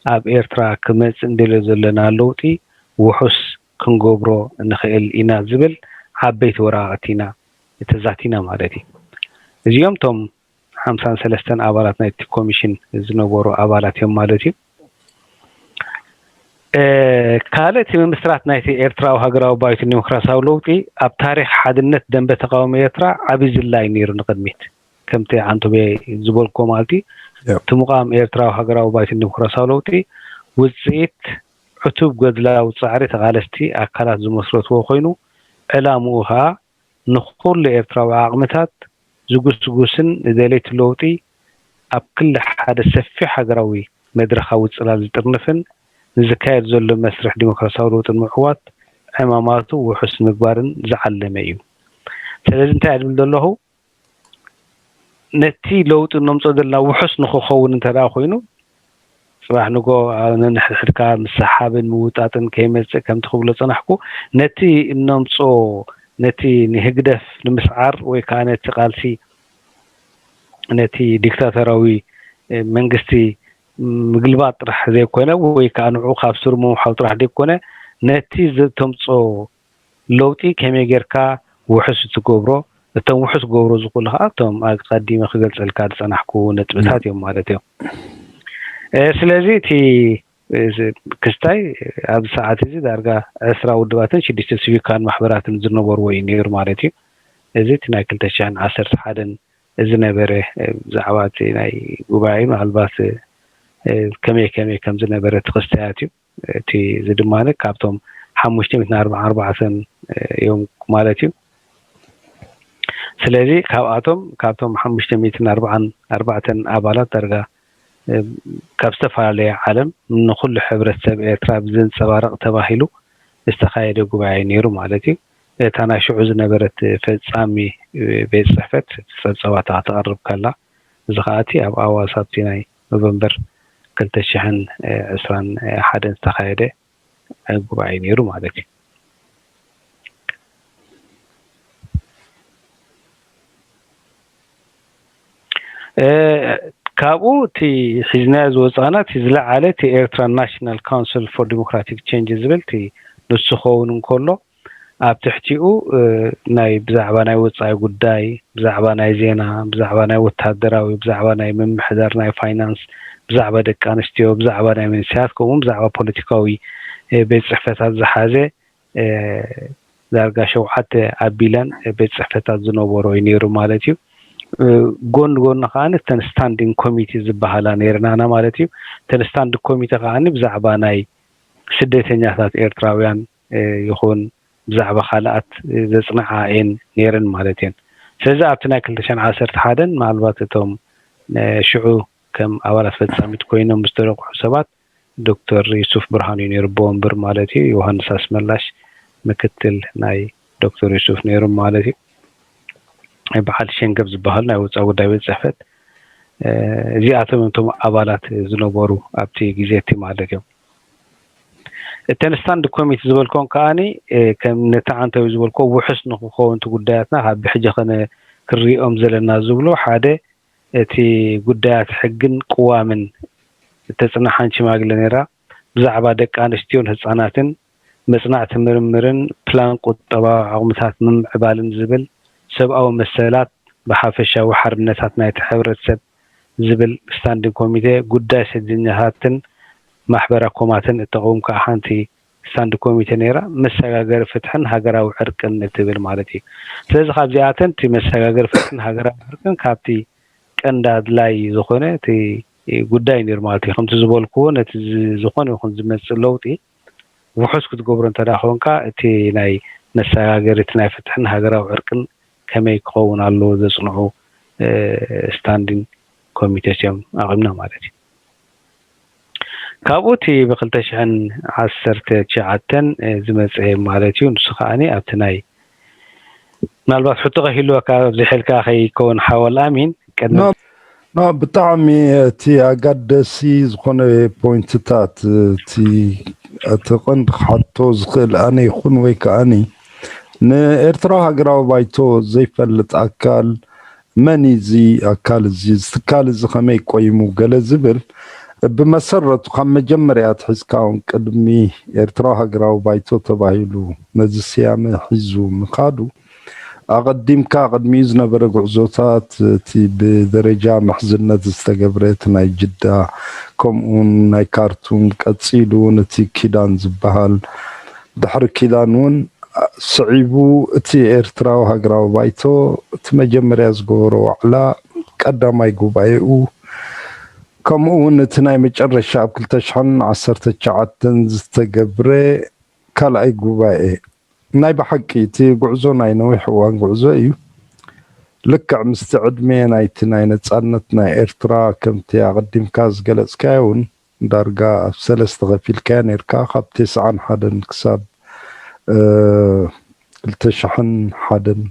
ኣብ ኤርትራ ክመጽእ እንደልዮ ዘለና ለውጢ ውሑስ ክንገብሮ ንኽእል ኢና ዝብል ዓበይቲ ወረቓቕቲ ኢና ተዛቲና ማለት እዩ። እዚኦም እቶም ሓምሳን ሰለስተን ኣባላት ናይቲ ኮሚሽን ዝነበሩ ኣባላት እዮም ማለት እዩ። ካልእ እቲ ምምስራት ናይቲ ኤርትራዊ ሃገራዊ ባይቶ ዲሞክራሲያዊ ለውጢ ኣብ ታሪኽ ሓድነት ደንበ ተቃውሞ ኤርትራ ዓቢ ዝላ እዩ ነይሩ ንቕድሚት። ከምቲ ዓንቶቤ ዝበልኮ ማለት እዩ። እቲ ምቋም ኤርትራዊ ሃገራዊ ባይቶ ዲሞክራሲያዊ ለውጢ ውፅኢት ዕቱብ ገድላዊ ፃዕሪ ተቓለስቲ ኣካላት ዝመስረትዎ ኮይኑ፣ ዕላምኡ ከዓ ንኹሉ ኤርትራዊ ዓቕምታት ዝጉስጉስን ንደለይቲ ለውጢ ኣብ ክሊ ሓደ ሰፊሕ ሃገራዊ መድረኻዊ ጽላል ዝጥርንፍን ንዝካየድ ዘሎ መስርሕ ዲሞክራሲያዊ ለውጢ ንምዕዋት ዕማማቱ ውሑስ ንምግባርን ዝዓለመ እዩ። ስለዚ እንታይ እብል ዘለኹ፣ ነቲ ለውጢ እነምጽኦ ዘለና ውሑስ ንኽኸውን እንተ ደኣ ኮይኑ፣ ጽባሕ ንጎ ነንሕድሕድካ ምስሓብን ምውጣጥን ከይመጽእ ከምቲ ክብሎ ጸናሕኩ፣ ነቲ እነምጽኦ፣ ነቲ ንህግደፍ ንምስዓር ወይ ከኣ ነቲ ቃልሲ፣ ነቲ ዲክታቶራዊ መንግስቲ ምግልባጥ ጥራሕ ዘይኮነ ወይ ከኣ ንዕኡ ካብ ስሩ ምውሓው ጥራሕ ዘይኮነ፣ ነቲ ዝተምጽኦ ለውጢ ከመይ ጌርካ ውሑስ ትገብሮ፣ እቶም ውሑስ ክገብሮ ዝኽእሉ ከዓ እቶም ኣቀዲመ ክገልጸልካ ዝጸናሕኩ ነጥብታት እዮም ማለት እዮም። ስለዚ እቲ ክስታይ ኣብዚ ሰዓት እዚ ዳርጋ ዕስራ ውድባትን ሽዱሽተ ሲቪካን ማሕበራትን ዝነበርዎ እዩ ነይሩ ማለት እዩ። እዚ እቲ ናይ ክልተ ሽሕን ዓሰርተ ሓደን ዝነበረ ብዛዕባ እቲ ናይ ጉባኤ ምናልባት ከመይ ከመይ ከም ዝነበረ እቲ ክስታያት እዩ። እቲ እዚ ድማ ካብቶም ሓሙሽተ ሚእትን ኣርባዓን ኣርባዕተን እዮም ማለት እዩ። ስለዚ ካብኣቶም ካብቶም ሓሙሽተ ሚእትን ኣርባዓን ኣርባዕተን ኣባላት ዳርጋ ካብ ዝተፈላለየ ዓለም ንኹሉ ሕብረተሰብ ኤርትራ ብዘንጸባርቕ ተባሂሉ ዝተኻየደ ጉባኤ ነይሩ ማለት እዩ። እታ ናይ ሽዑ ዝነበረት ፈጻሚ ቤት ጽሕፈት ጸብጸባታ ከተቕርብ ከላ፣ እዚ ከኣ እቲ ኣብ ኣዋሳ ኣብቲ ናይ ኖቨምበር ክልተ ሽሕን ዕስራን ሓደን ዝተኻየደ ጉባኤ ነይሩ ማለት እዩ። ካብኡ እቲ ሒዝናዮ ዝወፃእና እቲ ዝለዓለ እቲ ኤርትራ ናሽናል ካውንስል ፎር ዲሞክራቲክ ቼንጅ ዝብል እቲ ንሱ ክኸውን እንከሎ፣ ኣብ ትሕቲኡ ናይ ብዛዕባ ናይ ወፃኢ ጉዳይ፣ ብዛዕባ ናይ ዜና፣ ብዛዕባ ናይ ወታደራዊ፣ ብዛዕባ ናይ ምምሕዳር ናይ ፋይናንስ፣ ብዛዕባ ደቂ ኣንስትዮ፣ ብዛዕባ ናይ መንስያት፣ ከምኡውን ብዛዕባ ፖለቲካዊ ቤት ፅሕፈታት ዝሓዘ ዳርጋ ሸውዓተ ኣቢለን ቤት ፅሕፈታት ዝነበሮ እዩ ነይሩ ማለት እዩ። ጎን ጎን ከዓ እተን ስታንዲንግ ኮሚቴ ዝበሃላ ነይርናና ማለት እዩ። እተን ስታንዲንግ ኮሚቴ ከዓ ብዛዕባ ናይ ስደተኛታት ኤርትራውያን ይኹን ብዛዕባ ካልኣት ዘጽንዓ እየን ነይረን ማለት እየን። ስለዚ ኣብቲ ናይ ክልተ ሽሕን ዓሰርተ ሓደን ምናልባት እቶም ሽዑ ከም ኣባላት ፈጻሚት ኮይኖም ዝተረቑሑ ሰባት ዶክተር ዩሱፍ ብርሃኑ እዩ ነይሩ፣ ብወንበር ማለት እዩ። ዮሃንስ ኣስመላሽ ምክትል ናይ ዶክተር ዩሱፍ ነይሩ ማለት እዩ። በዓል ሸንገብ ዝበሃሉ ናይ ወፃኢ ጉዳይ ቤት ፅሕፈት እዚኣቶም እቶም ኣባላት ዝነበሩ ኣብቲ ግዜ እቲ ማለት እዮም። እተን ስታንድ ኮሚቴ ዝበልኮን ከዓኒ ከም ነቲ ዓንተዊ ዝበልኮ ውሑስ ንክኸውን እቲ ጉዳያትና ካብ ብሕጂ ከነ ክንሪኦም ዘለና ዝብሎ ሓደ እቲ ጉዳያት ሕግን ቅዋምን እተጽንሓን ሽማግለ ነይራ። ብዛዕባ ደቂ ኣንስትዮን ህጻናትን መጽናዕቲ ምርምርን ፕላን ቁጠባዊ ዓቕምታት ምምዕባልን ዝብል ሰብኣዊ መሰላት ብሓፈሻዊ ሓርነታት ናይቲ ሕብረተሰብ ዝብል ስታንዲንግ ኮሚቴ ጉዳይ ስደተኛታትን ማሕበራ ኮማትን እተቐውም ከዓ ሓንቲ ስታንድ ኮሚቴ ነይራ። መሰጋገሪ ፍትሕን ሃገራዊ ዕርቅን እትብል ማለት እዩ። ስለዚ ካብዚኣተን እቲ መሰጋገሪ ፍትሕን ሃገራዊ ዕርቅን ካብቲ ቀንዲ ኣድላይ ዝኾነ እቲ ጉዳይ ነይሩ ማለት እዩ። ከምቲ ዝበልክዎ ነቲ ዝ- ዝኾነ ይኹን ዝመጽእ ለውጢ ውሑስ ክትገብሮ እንተ ደኣ ኮንካ እቲ ናይ መሰጋገሪ እቲ ናይ ፍትሕን ሃገራዊ ዕርቅን ከመይ ክኸውን ኣለዎ ዘጽንዑ ስታንዲንግ ኮሚቴስ እዮም ኣቒምና ማለት እዩ። ካብኡ እቲ ብክልተ ሽሕን ዓሰርተ ትሽዓተን ዝመፀ ማለት እዩ። ንሱ ከዓኒ ኣብቲ ናይ ምናልባት ሕቶ ከይህልወካ ኣብዚሐልካ ከይከውን ሓወል ኣሚን ቅድሚ ኖ ኖ ብጣዕሚ እቲ ኣጋደሲ ዝኾነ ፖይንትታት እቲ እቲ ቀንዲ ክሓቶ ዝኽእል ኣነ ይኹን ወይ ከዓኒ ንኤርትራዊ ሃገራዊ ባይቶ ዘይፈልጥ ኣካል መን እዩ እዚ ኣካል እዚ እዚ ትካል እዚ ከመይ ቆይሙ ገለ ዝብል ብመሰረቱ ካብ መጀመርያ ኣትሒዝካ እውን ቅድሚ ኤርትራዊ ሃገራዊ ባይቶ ተባሂሉ ነዚ ስያመ ሒዙ ምኻዱ ኣቐዲምካ ቅድሚኡ ዝነበረ ጉዕዞታት እቲ ብደረጃ ምሕዝነት ዝተገብረ እቲ ናይ ጅዳ ከምኡውን ናይ ካርቱም ቀጺሉ እውን እቲ ኪዳን ዝበሃል ድሕሪ ኪዳን እውን ስዒቡ እቲ ኤርትራዊ ሃገራዊ ባይቶ እቲ መጀመርያ ዝገበሮ ዋዕላ ቀዳማይ ጉባኤኡ ከምኡ እውን እቲ ናይ መጨረሻ ኣብ ክልተ ሽሕን ዓሰርተ ትሽዓተን ዝተገብረ ካልኣይ ጉባኤ ናይ ብሓቂ እቲ ጉዕዞ ናይ ነዊሕ እዋን ጉዕዞ እዩ። ልክዕ ምስቲ ዕድመ ናይቲ ናይ ነጻነት ናይ ኤርትራ ከምቲ ኣቐዲምካ ዝገለጽካዮ እውን ዳርጋ ኣብ ሰለስተ ከፊልካዮ ነርካ ካብ ተስዓን ሓደን ክሳብ ክልተ ሽሕን ሓደን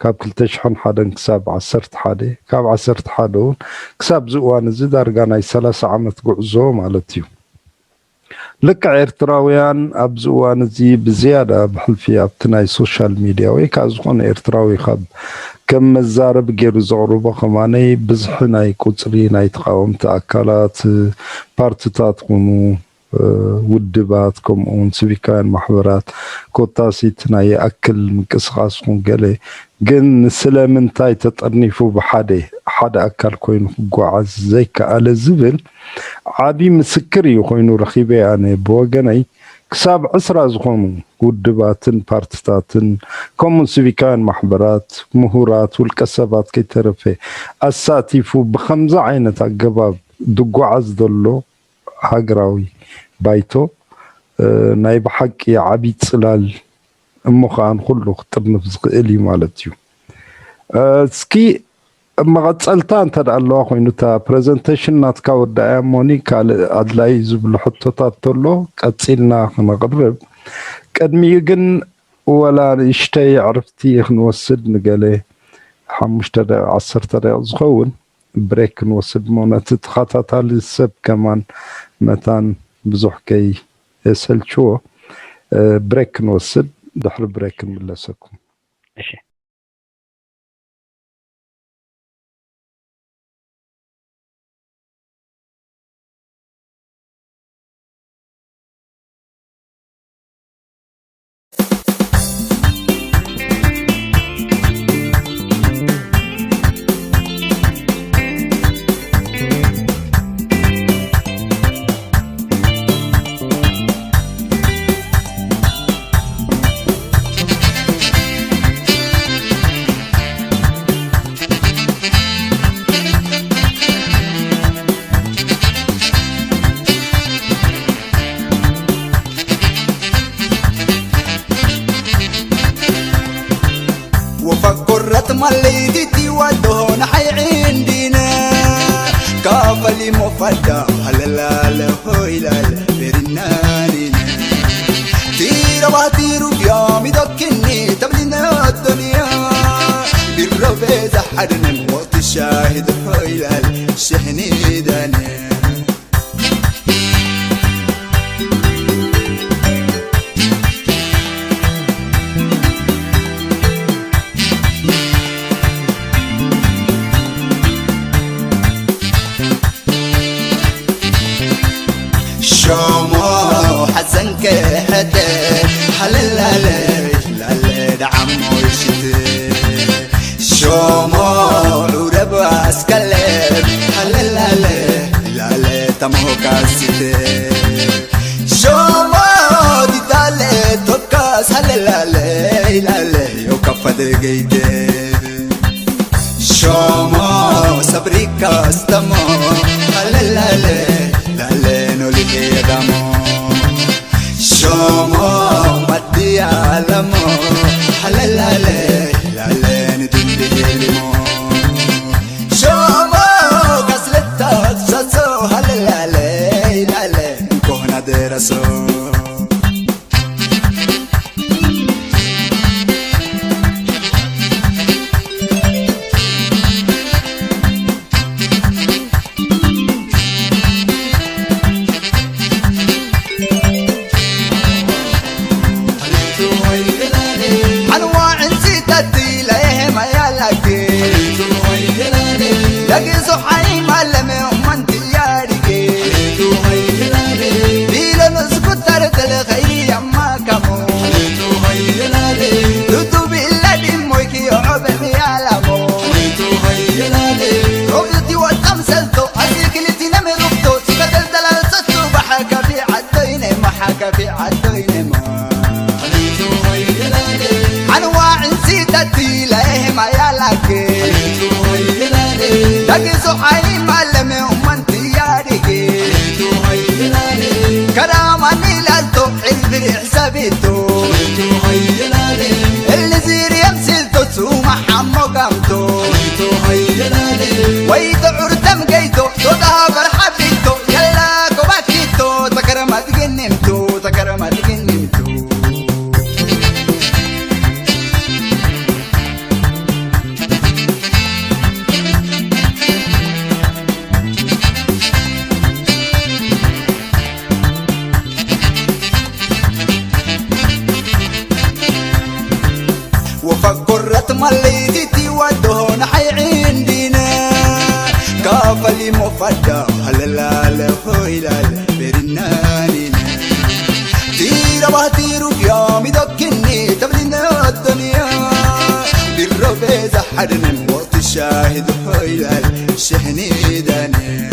ካብ ክልተ ሽሕን ሓደን ክሳብ ዓሰርተ ሓደ ካብ ዓሰርተ ሓደ እውን ክሳብ እዚ እዋን እዚ ዳርጋ ናይ ሰላሳ ዓመት ጉዕዞ ማለት እዩ። ልክዕ ኤርትራውያን ኣብዚ እዋን እዚ ብዝያዳ ብሕልፊ ኣብቲ ናይ ሶሻል ሚድያ ወይ ከዓ ዝኾነ ኤርትራዊ ካብ ከም መዛረቢ ገይሩ ዘቕርቦ ከማነይ ብዝሒ ናይ ቁፅሪ ናይ ተቃወምቲ ኣካላት ፓርትታት ኩኑ ውድባት ከምኡ እውን ሲቪካውያን ማሕበራት ኮታስ እቲ ናይ ይኣክል ምንቅስቃስ ኩን ገለ ግን ስለምንታይ ተጠርኒፉ ብሓደ ሓደ ኣካል ኮይኑ ክጓዓዝ ዘይከኣለ ዝብል ዓቢ ምስክር እዩ ኮይኑ ረኺበ ኣነ ብወገነይ ክሳብ ዕስራ ዝኾኑ ውድባትን ፓርትታትን ከምኡ ሲቪካውያን ማሕበራት ምሁራት ውልቀ ሰባት ከይተረፈ ኣሳቲፉ ብኸምዚ ዓይነት ኣገባብ ዝጓዓዝ ዘሎ ሃገራዊ ባይቶ ናይ ብሓቂ ዓብዪ ፅላል እሞ ከዓ ንኩሉ ክጥርንፍ ዝኽእል እዩ ማለት እዩ። እስኪ መቐፀልታ እንተ ደኣ ኣለዋ ኮይኑ እታ ፕረዘንቴሽን ናትካ ወዳእያ እሞኒ ካልእ ኣድላይ ዝብሉ ሕቶታት ተሎ ቀፂልና ክነቕርብ ቅድሚኡ ግን ወላ ንእሽተይ ዕርፍቲ ክንወስድ ንገለ ሓሙሽተ ደቂቕ ዓሰርተ ደቂቕ ዝኸውን ብሬክ ክንወስድ እሞ ነቲ ተኸታታሊ ሰብ ከማን መታን ብዙሕ ከይ የሰልችዎ ብሬክ ክንወስድ ድሕሪ ብሬክ ክንምለሰኩም። እሺ። ወፈኮረት ማለይቲቲ ዋዶ ንሓይ ዕንዲነ ካፈሊ ሞፋዳ ሃለላለ ሆይላለ ቤሪናኒነ ቲረባቲ ሩብያ ሚዶኪኒ ተብሊነ ዱንያ ቢሮ ቤዛ ሓድነን ወቅቲ ሻሂድ ሆይላለ ሽሕኒ ዳንያ ሾሞ ሓዘንከ ሕተ ሃለላለ ላለ ደዓሞ ይሽት ሾሞ ዑረብ ኣስከለ ሃለላለ ላለ ተሞካሲት ሾሞ ዲታለ ቶካስ ሃለላለ ላለ ዮካፈደ ገይቴ ሾሞ Sabrika stamo, halelale, lale no lihedamo. Shomo madialamo, halelale, lale ni dumbilimo. Shomo kasletak saso, halelale, lale kohna deraso. Anwa insi tati la ehe mayalake. Lagi so ay malame manti yarige. Bilo no skutar tele khayri amma kamo. Tutu biladi moiki obe mi alamo. Robiti wa tamselto asikiliti namerukto. Sikatel dalal satu bahaka fi addoine mahaka fi addoine ma. Anwa insi tati la ehe mayalake. Lagi so ay malame manti yarige. Karama ni lalto ilbi ihsabito. Elli ziri yamsilto suma hammo gamto. Wayto urtam gayto, tota habar habito. Yalla kobakito, takaramat ginimto, takaramat ginimto. وفكرت مليتي ودهون حي عندنا. كافلي مفدا هلال هويلال برنانين. تيرا باتيرو يومي دكني تبلينا الدنيا. بالربيزة حدن موت الشاهد هويلال شهني داني.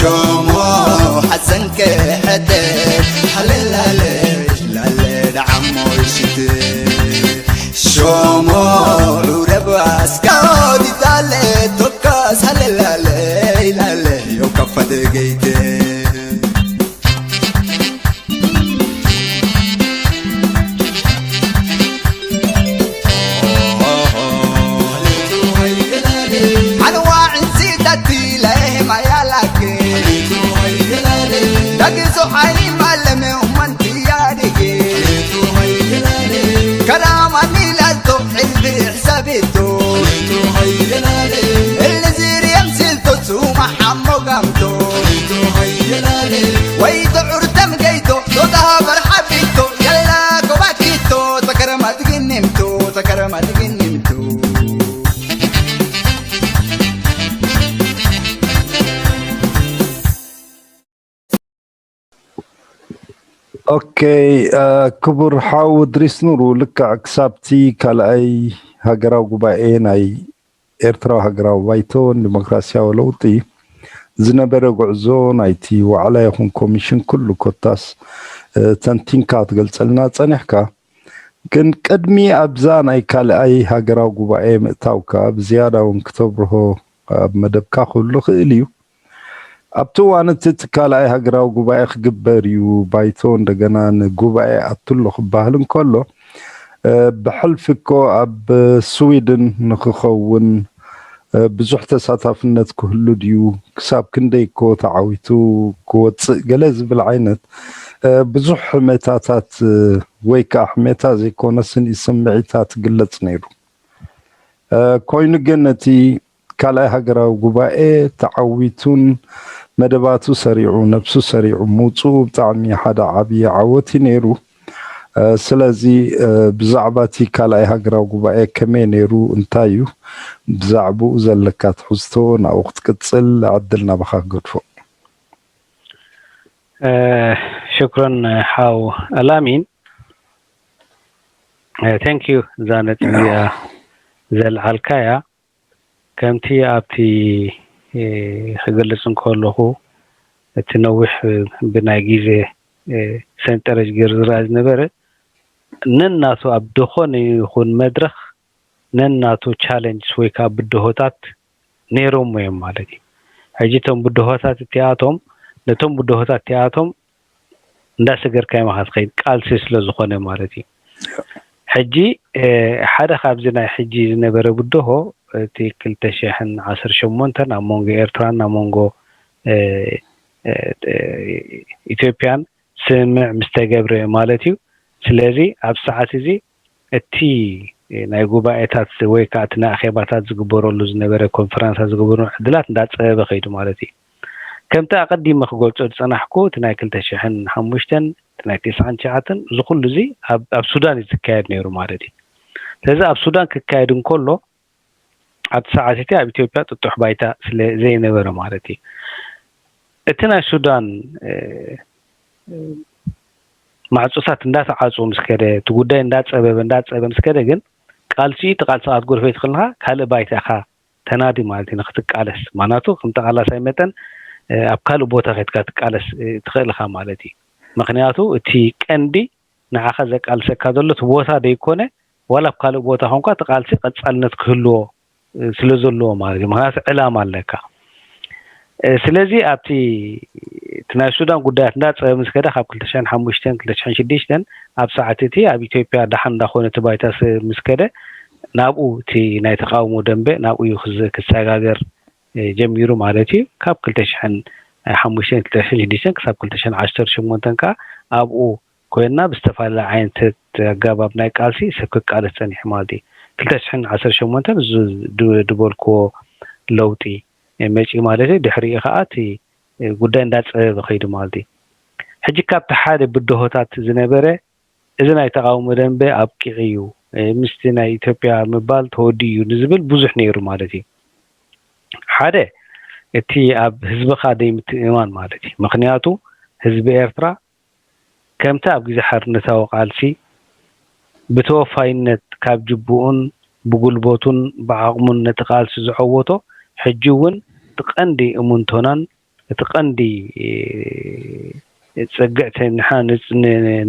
ሾሞ ሓዘንከ ሕደግ ሃለላለ ላለ ደዓሞ ይሽት ሾሞ ዑረብ ኣስካው ዲታለ ቶካስ ሃለላለ ኢላለ ዮካፋ ደገይተ ኦኬ፣ ክቡር ሓው እድሪስ ኑሩ፣ ልክዕ ክሳብቲ ካልኣይ ሃገራዊ ጉባኤ ናይ ኤርትራዊ ሃገራዊ ባይቶን ዲሞክራስያዊ ለውጢ ዝነበረ ጉዕዞ ናይቲ ዋዕላ ይኹን ኮሚሽን ኩሉ ኮታስ ተንቲንካ ክትገልጸልና ጸኒሕካ። ግን ቅድሚ ኣብዛ ናይ ካልኣይ ሃገራዊ ጉባኤ ምእታውካ ብዝያዳ እውን ክተብርሆ ኣብ መደብካ ክህሉ ይኽእል እዩ። ኣብቲ እዋን እቲ እቲ ካልኣይ ሃገራዊ ጉባኤ ክግበር እዩ፣ ባይቶ እንደገና ንጉባኤ ኣትሎ ክበሃል እንከሎ፣ ብሕልፊ እኮ ኣብ ስዊድን ንክኸውን ብዙሕ ተሳታፍነት ክህሉ ድዩ? ክሳብ ክንደይ እኮ ተዓዊቱ ክወፅእ ገለ ዝብል ዓይነት ብዙሕ ሕሜታታት ወይ ከዓ ሕሜታ ዘይኮነስ ንስምዒታት ግለፅ ነይሩ። ኮይኑ ግን እቲ ካልኣይ ሃገራዊ ጉባኤ ተዓዊቱን መደባቱ ሰሪዑ ነብሱ ሰሪዑ ምውፅኡ ብጣዕሚ ሓደ ዓብዪ ዓወት እዩ ነይሩ። ስለዚ ብዛዕባ እቲ ካልኣይ ሃገራዊ ጉባኤ ከመይ ነይሩ እንታይ እዩ ብዛዕባኡ ዘለካ ትሕዝቶ ናብኡ ክትቅፅል ዕድል ናባኻ ክገድፎ። ሽክረን ሓው ኣላሚን። Thank you እዛ ነጥቢ እዚኣ ዘልዓልካያ። ከምቲ ኣብቲ ክገልጽ እንከለኹ፣ እቲ ነዊሕ ብናይ ግዜ ሰንጠረዥ ገይሩ ዝረኣ ዝነበረ፣ ነናቱ ኣብ ዝኾነ ይኹን መድረኽ ነናቱ ቻለንጅስ ወይ ከዓ ብድሆታት ነይሮሞ እዮም ማለት እዩ። ሕጂ እቶም ብድሆታት እቲኣቶም፣ ነቶም ብድሆታት እቲኣቶም እንዳሰገርካዮም ኢኻ ትኸይድ፣ ቃልሲ ስለ ዝኾነ ማለት እዩ። ሕጂ ሓደ ካብዚ ናይ ሕጂ ዝነበረ ብድሆ፣ እቲ ክልተ ሽሕን ዓሰርተ ሸሞንተን ኣብ መንጎ ኤርትራን ኣብ መንጎ ኢትዮጵያን ስምምዕ ምስ ተገብረ ማለት እዩ። ስለዚ ኣብ ሰዓት እዚ እቲ ናይ ጉባኤታት ወይ ከዓ እቲ ናይ ኣኼባታት ዝግበረሉ ዝነበረ፣ ኮንፈረንሳት ዝግበሩ ዕድላት እንዳፀበበ ከይዱ ማለት እዩ። ከምቲ ኣቐዲመ ክገልጾ ዝጸናሕኩ፣ እቲ ናይ ክልተ ሽሕን ሓሙሽተን፣ እቲ ናይ ተስዓን ትሽዓተን፣ እዚ ኩሉ እዚ ኣብ ኣብ ሱዳን እዩ ዝካየድ ነይሩ ማለት እዩ። ስለዚ ኣብ ሱዳን ክካየድ እንከሎ፣ ኣብቲ ሰዓት እቲ ኣብ ኢትዮጵያ ጥጡሕ ባይታ ስለ ዘይነበረ ማለት እዩ። እቲ ናይ ሱዳን ማዕጾታት እንዳተዓጹ ምስ ከደ፣ እቲ ጉዳይ እንዳጸበበ እንዳጸበበ ምስ ከደ ግን፣ ቃልሲ እቲ ቃልሲ ክትጎርፈ ትኽእልኻ ካልእ ባይታ ኢኻ ተናዲ ማለት እዩ ንክትቃለስ። ማናቱ ከም ተቃላሳይ መጠን ኣብ ካልእ ቦታ ከድካ ትቃለስ ትኽእል ኢኻ ማለት እዩ። ምክንያቱ እቲ ቀንዲ ንዓኻ ዘቃልሰካ ዘሎ እቲ ቦታ ደይኮነ፣ ዋላ ኣብ ካልእ ቦታ ኮንኳ እቲ ቃልሲ ቀጻልነት ክህልዎ ስለ ዘለዎ ማለት እዩ። ምክንያቱ ዕላማ ኣለካ። ስለዚ ኣብቲ እቲ ናይ ሱዳን ጉዳያት እንዳፀበ ምስ ከደ፣ ካብ ክልተ ሽሕን ሓሙሽተን ክልተ ሽሕን ሽዱሽተን፣ ኣብ ሰዓት እቲ ኣብ ኢትዮጵያ ደሓን እንዳኾነ እቲ ባይታ ምስ ከደ፣ ናብኡ እቲ ናይ ተቃውሞ ደንበ ናብኡ እዩ ክሰጋገር ጀሚሩ ማለት እዩ። ካብ ክልተ ሽሕን ሓሙሽተን ክልተ ሽሕን ሽዱሽተን ክሳብ ክልተ ሽሕን ዓሰርተ ሸሞንተን ከዓ ኣብኡ ኮይንና ብዝተፈላለየ ዓይነት ኣገባብ ናይ ቃልሲ ሰብ ክቃለስ ጸኒሑ ማለት እዩ። ክልተ ሽሕን ዓሰርተ ሸሞንተን ዝበልክዎ ለውጢ መጺኡ ማለት እዩ። ድሕሪኡ ከዓ እቲ ጉዳይ እንዳጸበበ ከይዱ ማለት እዩ። ሕጂ ካብቲ ሓደ ብድሆታት ዝነበረ፣ እዚ ናይ ተቃውሞ ደንበ ኣብቂዑ እዩ፣ ምስቲ ናይ ኢትዮጵያ ምባል ተወዲኡ እዩ ንዝብል ብዙሕ ነይሩ ማለት እዩ። ሓደ፣ እቲ ኣብ ህዝብኻ ዘይምትእምማን ማለት እዩ። ምክንያቱ ህዝቢ ኤርትራ ከምቲ ኣብ ግዜ ሓርነታዊ ቃልሲ ብተወፋይነት ካብ ጅቡኡን ብጉልበቱን ብዓቕሙን ነቲ ቃልሲ ዝዐወቶ፣ ሕጂ እውን እቲ ቀንዲ እሙንቶናን እቲ ቀንዲ ጽግዕቲ ንሕና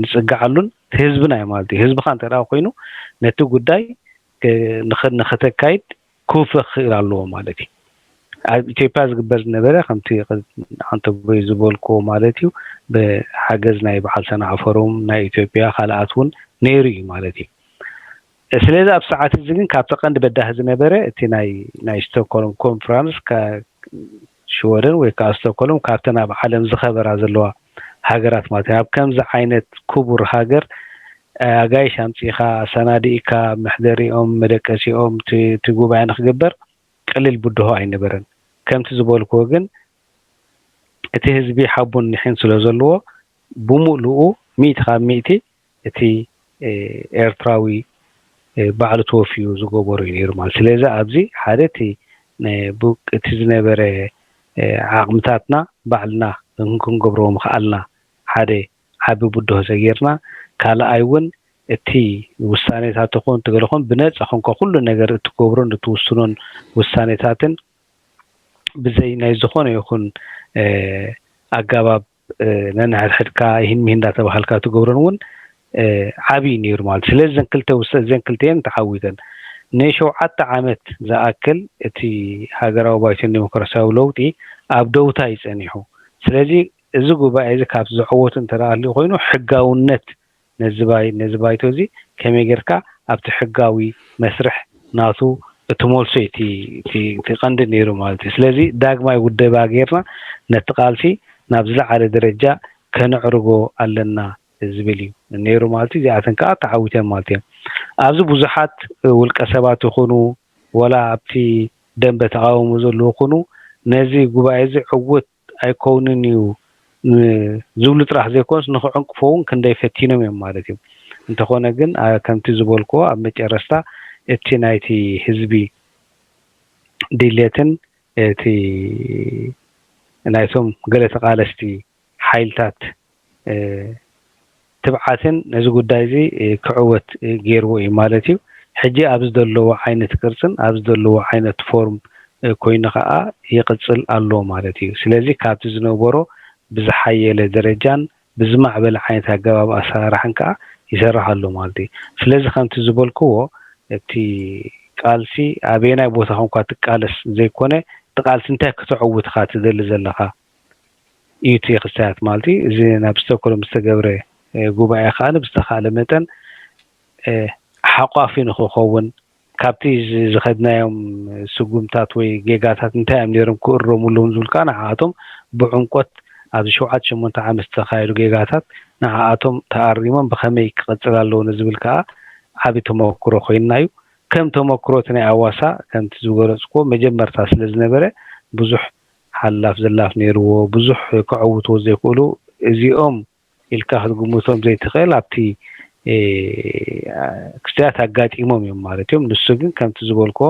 ንጽግዓሉን ህዝብና እዩ ማለት እዩ። ህዝብኻ እንተ ደኣ ኮይኑ ነቲ ጉዳይ ንኸተካይድ ክውፈ ክኽእል ኣለዎ ማለት እዩ። ኣብ ኢትዮጵያ ዝግበር ዝነበረ ከምቲ ኣንተቦይ ዝበልክዎ ማለት እዩ፣ ብሓገዝ ናይ በዓል ሰናዕፈሮም ናይ ኢትዮጵያ ካልኣት እውን ነይሩ እዩ ማለት እዩ። ስለዚ ኣብ ሰዓት እዚ ግን ካብቲ ቀንዲ በዳሂ ዝነበረ እቲ ናይ ናይ ስቶክሆልም ኮንፈረንስ ሽወደን ወይ ከዓ ስቶክሆልም ካብተን ኣብ ዓለም ዝኸበራ ዘለዋ ሃገራት ማለት እዩ። ኣብ ከምዚ ዓይነት ክቡር ሃገር ኣጋይሽ ኣምፂእካ ኣሰናዲእካ መሕደሪኦም መደቀሲኦም እቲ ጉባኤ ንክግበር ቀሊል ብድሆ ኣይነበረን። ከምቲ ዝበልክዎ ግን እቲ ህዝቢ ሓቦን ኒሕን ስለ ዘለዎ ብምሉኡ ሚእቲ ካብ ሚእቲ እቲ ኤርትራዊ ባዕሉ ተወፊዩ ዝገበሮ እዩ ነይሩ ማለት። ስለዚ ኣብዚ ሓደ እቲ እቲ ዝነበረ ዓቕምታትና ባዕልና ክንገብሮ ምኽኣልና ሓደ ዓቢ ብድሆ ሰጊርና፣ ካልኣይ እውን እቲ ውሳኔታት ይኹን ትገለኹን ብነጻ ኮንካ ኩሉ ነገር እትገብሮን እትውስኖን ውሳኔታትን ብዘይ ናይ ዝኾነ ይኹን ኣጋባብ ነንሕድሕድካ ይህን ምሂን እንዳተባሃልካ ትገብሮን እውን ዓብዪ ነይሩ ማለት። ስለዚ ዘን ክልተ ውሰ ዘን ክልተየን ተዓዊተን ንሸውዓተ ዓመት ዝኣክል እቲ ሃገራዊ ባይቶን ዲሞክራሲያዊ ለውጢ ኣብ ደውታ እዩ ጸኒሑ። ስለዚ እዚ ጉባኤ እዚ ካብ ዘዕወቱ እንተ ደኣ ኣልዩ ኮይኑ ሕጋውነት ነዚ ባይ ነዚ ባይቶ እዚ ከመይ ጌርካ ኣብቲ ሕጋዊ መስርሕ ናቱ እትመልሶ እዩ እቲ እቲ እቲ ቀንዲ ነይሩ ማለት እዩ። ስለዚ ዳግማይ ውደባ ጌርና ነቲ ቃልሲ ናብ ዝለዓለ ደረጃ ከነዕርጎ ኣለና ዝብል እዩ ነይሩ ማለት እዩ። እዚኣተን ከዓ ተዓዊተን ማለት እየን። ኣብዚ ብዙሓት ውልቀ ሰባት ይኹኑ ወላ ኣብቲ ደንበ ተቓውሞ ዘለዉ ይኹኑ ነዚ ጉባኤ እዚ ዕውት ኣይከውንን እዩ ዝብሉ ጥራሕ ዘይኮኑስ ንክዕንቅፎ እውን ክንደይ ፈቲኖም እዮም ማለት እዩ። እንተኾነ ግን ከምቲ ዝበልክዎ ኣብ መጨረስታ እቲ ናይቲ ህዝቢ ድሌትን እቲ ናይቶም ገለ ተቓለስቲ ሓይልታት ትብዓትን ነዚ ጉዳይ እዚ ክዕወት ገይርዎ እዩ ማለት እዩ። ሕጂ ኣብ ዝደለዎ ዓይነት ቅርፅን ኣብ ዝደለዎ ዓይነት ፎርም ኮይኑ ከዓ ይቕፅል ኣሎ ማለት እዩ። ስለዚ ካብቲ ዝነበሮ ብዝሓየለ ደረጃን ብዝማዕበለ ዓይነት ኣገባብ ኣሰራርሓን ከዓ ይሰርሕ ኣሎ ማለት እዩ። ስለዚ ከምቲ ዝበልክዎ እቲ ቃልሲ ኣበየናይ ቦታ ኮንካ ትቃለስ ዘይኮነ እቲ ቃልሲ እንታይ ክተዕውት ኢኻ ትደሊ ዘለኻ እዩ እቲ ክስታያት ማለት እዩ። እዚ ናብ ስቶክሆልም ዝተገብረ ጉባኤ ከዓ ብዝተኻእለ መጠን ሓቋፊ ንክኸውን ካብቲ ዝኸድናዮም ስጉምታት ወይ ጌጋታት እንታይ እዮም ነይሮም ክእረሙ ኣለዎም ዝብል ከዓ ንዓኣቶም ብዕምቆት ኣብዚ ሸውዓተ ሸሞንተ ዓመት ዝተኻየዱ ጌጋታት ንዓኣቶም ተኣሪሞም ብኸመይ ክቐፅል ኣለዎ ንዝብል ከዓ ዓቢ ተመክሮ ኮይንና እዩ። ከም ተመክሮ እቲ ናይ ኣዋሳ ከምቲ ዝገለፅኩዎ መጀመርታ ስለ ዝነበረ ብዙሕ ሓላፍ ዘላፍ ነይርዎ ብዙሕ ከዕውትዎ ዘይክእሉ እዚኦም ኢልካ ክትግምቶም ዘይትኽእል ኣብቲ ክስታያት ኣጋጢሞም እዮም ማለት እዮም። ንሱ ግን ከምቲ ዝበልኮ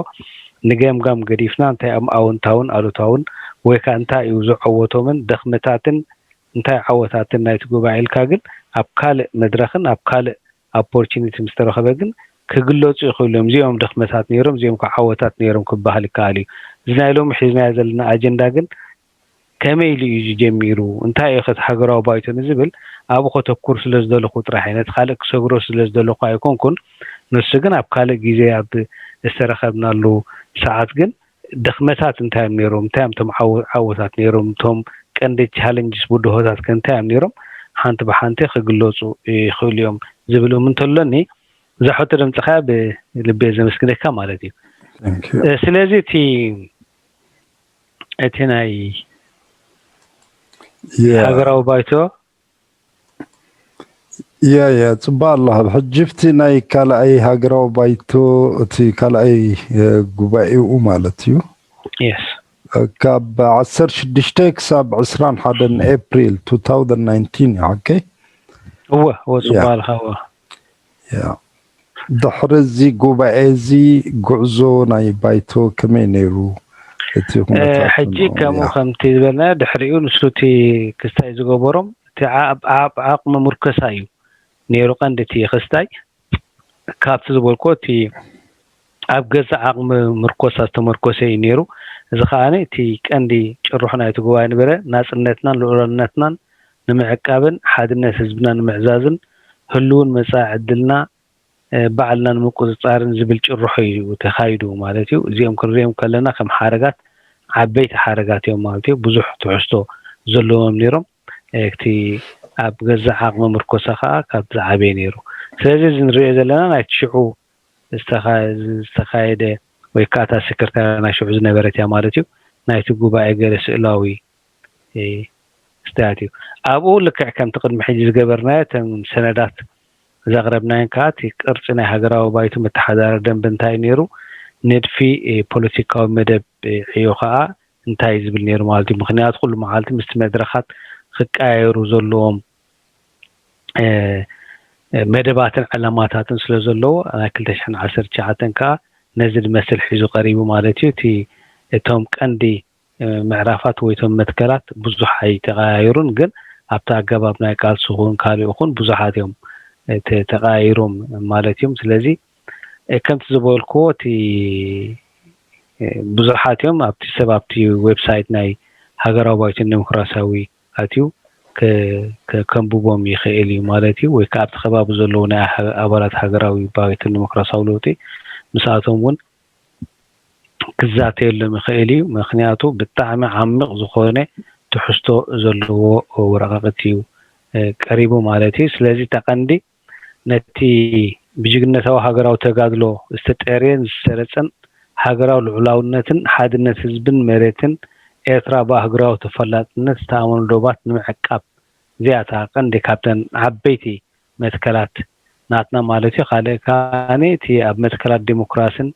ንገምጋም ገዲፍና እንታይ እዮም ኣወንታውን ኣሉታውን ወይ ከዓ እንታይ እዩ ዝዓወቶምን ደኽመታትን እንታይ ዓወታትን ናይቲ ጉባኤ ኢልካ ግን ኣብ ካልእ መድረኽን ኣብ ካልእ ኣፖርቹኒቲ ምስ ተረኸበ ግን ክግለፁ ይኽእሉ እዮም። እዚኦም ድኽመታት ነይሮም እዚኦም ከዓ ዓወታት ነይሮም ክበሃል ይከኣል እዩ። እዚ ናይ ሎሚ ሒዝናዮ ዘለና ኣጀንዳ ግን ከመይ ኢሉ እዩ ዝጀሚሩ? እንታይ እዩ ከቲ ሃገራዊ ባይቶ ንዝብል ኣብኡ ከተኩር ስለ ዝደለኹ ጥራሕ እየ። ነቲ ካልእ ክሰግሮ ስለ ዝደለኹ ኣይኮንኩን። ንሱ ግን ኣብ ካልእ ግዜ ኣብ ዝተረኸብናሉ ሰዓት ግን ድኽመታት እንታይ እዮም ነይሮም? እንታይ እዮም እቶም ዓወታት ነይሮም? እቶም ቀንዲ ቻለንጅስ ብድሆታት ከ እንታይ እዮም ነይሮም? ሓንቲ ብሓንቲ ክግለፁ ይኽእሉ እዮም ዝብል እምንቶ ኣለኒ። እዛ ሕቶ ድምፅኻ ብልቤ ዘመስግነካ ማለት እዩ። ስለዚ እቲ እቲ ናይ ሃገራዊ ባይቶ ያ ያ ፅባሕ ኣለኻ ሕጂ ብቲ ናይ ካልኣይ ሃገራዊ ባይቶ እቲ ካልኣይ ጉባኤኡ ማለት እዩ የስ ካብ ዓሰርተ ሽዱሽተ ክሳብ ዕስራን ሓደን ኤፕሪል two thousand nineteen እዩ ሓቀይ እወ እወ ፅባሕ ኣለኻ እወ ያ ድሕሪ እዚ ጉባኤ እዚ ጉዕዞ ናይ ባይቶ ከመይ ነይሩ እቲ ኩነታት ሕጂ ከምኡ ከምቲ ዝበልና ድሕሪኡ ንሱ እቲ ክስታይ ዝገበሮም እቲ ዓቕሚ ምርኮሳ እዩ ነይሩ ቀንዲ እቲ ክስታይ ካብቲ ዝበልኮ እቲ ኣብ ገዛ ዓቕሚ ምርኮሳ ዝተመርኮሰ እዩ ነይሩ። እዚ ከዓ እቲ ቀንዲ ጭርሖ ናይቲ ጉባኤ ነበረ። ናፅነትናን ልዑላውነትናን ንምዕቃብን ሓድነት ህዝብና ንምዕዛዝን ህልውን መፃኢ ዕድልና ባዕልና ንምቁፅፃርን ዝብል ጭርሖ እዩ ተኻይዱ ማለት እዩ። እዚኦም ክንሪኦም ከለና ከም ሓረጋት ዓበይቲ ሓረጋት እዮም ማለት እዩ። ብዙሕ ትሕዝቶ ዘለዎም ነይሮም። እቲ ኣብ ገዛእ ዓቕሚ ምርኮሳ ከዓ ካብ ዝዓበየ ነይሩ። ስለዚ እዚ ንሪኦ ዘለና ናይቲ ሽዑ ዝተኻየደ ወይ ከዓ እታ ሴክሬታሪ ናይ ሽዑ ዝነበረት እያ ማለት እዩ። ናይቲ ጉባኤ ገለ ስእላዊ ክስታያት እዩ። ኣብኡ ልክዕ ከምቲ ቅድሚ ሕጂ ዝገበርናዮ እተን ሰነዳት ዘቕረብናየን ከዓ እቲ ቅርፂ ናይ ሃገራዊ ባይቶ መተሓዳሪ ደንቢ እንታይ ነይሩ፣ ንድፊ ፖለቲካዊ መደብ ዕዮ ከዓ እንታይ ዝብል ነይሩ ማለት እዩ። ምክንያቱ ኩሉ መዓልቲ ምስቲ መድረኻት ክቀያየሩ ዘለዎም መደባትን ዕላማታትን ስለ ዘለዎ ናይ ክልተ ሽሕን ዓሰርተ ትሽዓተን ከዓ ነዚ ዝመስል ሒዙ ቀሪቡ ማለት እዩ። እቲ እቶም ቀንዲ ምዕራፋት ወይ እቶም መትከላት ብዙሕ ኣይተቀያየሩን፣ ግን ኣብቲ ኣገባብ ናይ ቃልሲ ኹን ካልእ ኹን ብዙሓት እዮም ተቀያይሮም ማለት እዮም። ስለዚ ከምቲ ዝበልክዎ እቲ ብዙሓት እዮም ኣብቲ ሰብ ኣብቲ ዌብሳይት ናይ ሃገራዊ ባይቶን ዴሞክራሲያዊ ኣትዩ ከንብቦም ይኽእል እዩ ማለት እዩ። ወይ ከዓ ኣብቲ ከባቢ ዘለዉ ናይ ኣባላት ሃገራዊ ባይቶን ዴሞክራሲያዊ ለውጢ ምስኣቶም እውን ክዛተየሎም ይኽእል እዩ። ምኽንያቱ ብጣዕሚ ዓሚቕ ዝኾነ ትሕዝቶ ዘለዎ ወረቓቕቲ እዩ ቀሪቡ ማለት እዩ። ስለዚ ተቐንዲ ነቲ ብጅግነታዊ ሃገራዊ ተጋድሎ ዝተጠርየን ዝሰረጸን ሃገራዊ ልዑላውነትን ሓድነት ህዝብን መሬትን ኤርትራ ብኣህጉራዊ ተፈላጥነት ዝተኣመኑ ዶባት ንምዕቃብ እዚኣታ ቀንዲ ካብተን ዓበይቲ መትከላት ናትና ማለት እዩ። ካልእ ከዓኒ እቲ ኣብ መትከላት ዲሞክራስን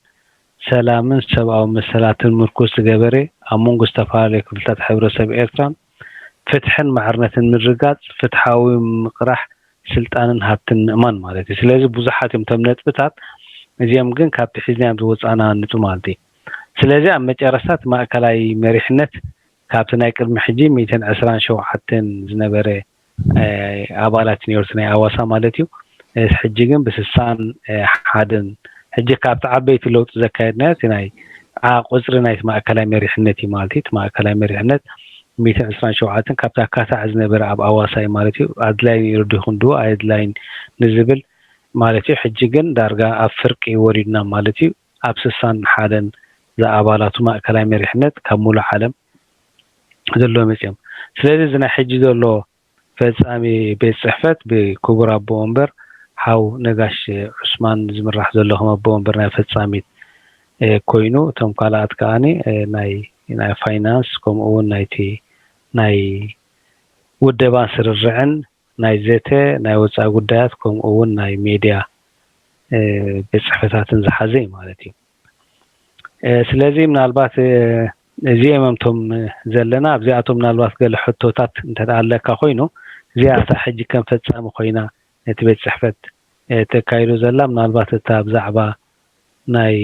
ሰላምን ሰብኣዊ መሰላትን ምርኩስ ዝገበረ ኣብ መንጎ ዝተፈላለዩ ክፍልታት ሕብረተሰብ ኤርትራን ፍትሕን ማዕርነትን ምርጋጽ ፍትሓዊ ምቕራሕ ስልጣንን ሃብትን ምእማን ማለት እዩ። ስለዚ ብዙሓት እዮም እቶም ነጥብታት እዚኦም ግን ካብቲ ሒዝናዮም ዝወፃእና ነጥቢ ማለት እዩ። ስለዚ ኣብ መጨረስታ እቲ ማእከላይ መሪሕነት ካብቲ ናይ ቅድሚ ሕጂ ሚእትን ዕስራን ሸውዓተን ዝነበረ ኣባላት ነይሩ እቲ ናይ ኣዋሳ ማለት እዩ። ሕጂ ግን ብስሳን ሓደን ሕጂ ካብቲ ዓበይቲ ለውጢ ዘካየድናዮ እቲ ናይ ቁፅሪ ናይቲ ማእከላይ መሪሕነት እዩ ማለት እዩ። እቲ ማእከላይ መሪሕነት ሚእትን ዕስራን ሸውዓተን ካብቲ ኣካታዒ ዝነበረ ኣብ ኣዋሳ እዩ ማለት እዩ። ኣድላይ ነይሩ ዶ ይኹን ዶ ኣየድላይን ንዝብል ማለት እዩ። ሕጂ ግን ዳርጋ ኣብ ፍርቂ ወሪድና ማለት እዩ። ኣብ ስሳን ሓደን ዝኣባላቱ ማእከላይ መሪሕነት ካብ ሙሉእ ዓለም ዘለዎም መፅዮም። ስለዚ እዚ ናይ ሕጂ ዘሎ ፈጻሚ ቤት ጽሕፈት ብክቡር ኣቦ ወንበር ሓው ነጋሽ ዑስማን ዝምራሕ ዘሎ ከም ኣቦ ወንበር ናይ ፈጻሚት ኮይኑ፣ እቶም ካልኣት ከኣ ናይ ናይ ፋይናንስ ከምኡ እውን ናይቲ ናይ ውደባን ስርርዕን ናይ ዘተ ናይ ወጻኢ ጉዳያት ከምኡ እውን ናይ ሜድያ ቤት ጽሕፈታትን ዝሓዘ እዩ ማለት እዩ። ስለዚ ምናልባት እዚኦም እቶም ዘለና ኣብዚኣቶም ምናልባት ገለ ሕቶታት እንተ ኣለካ ኮይኑ እዚኣ እታ ሕጂ ከም ፈጻሚ ኮይና ነቲ ቤት ጽሕፈት ተካይዶ ዘላ ምናልባት እታ ብዛዕባ ናይ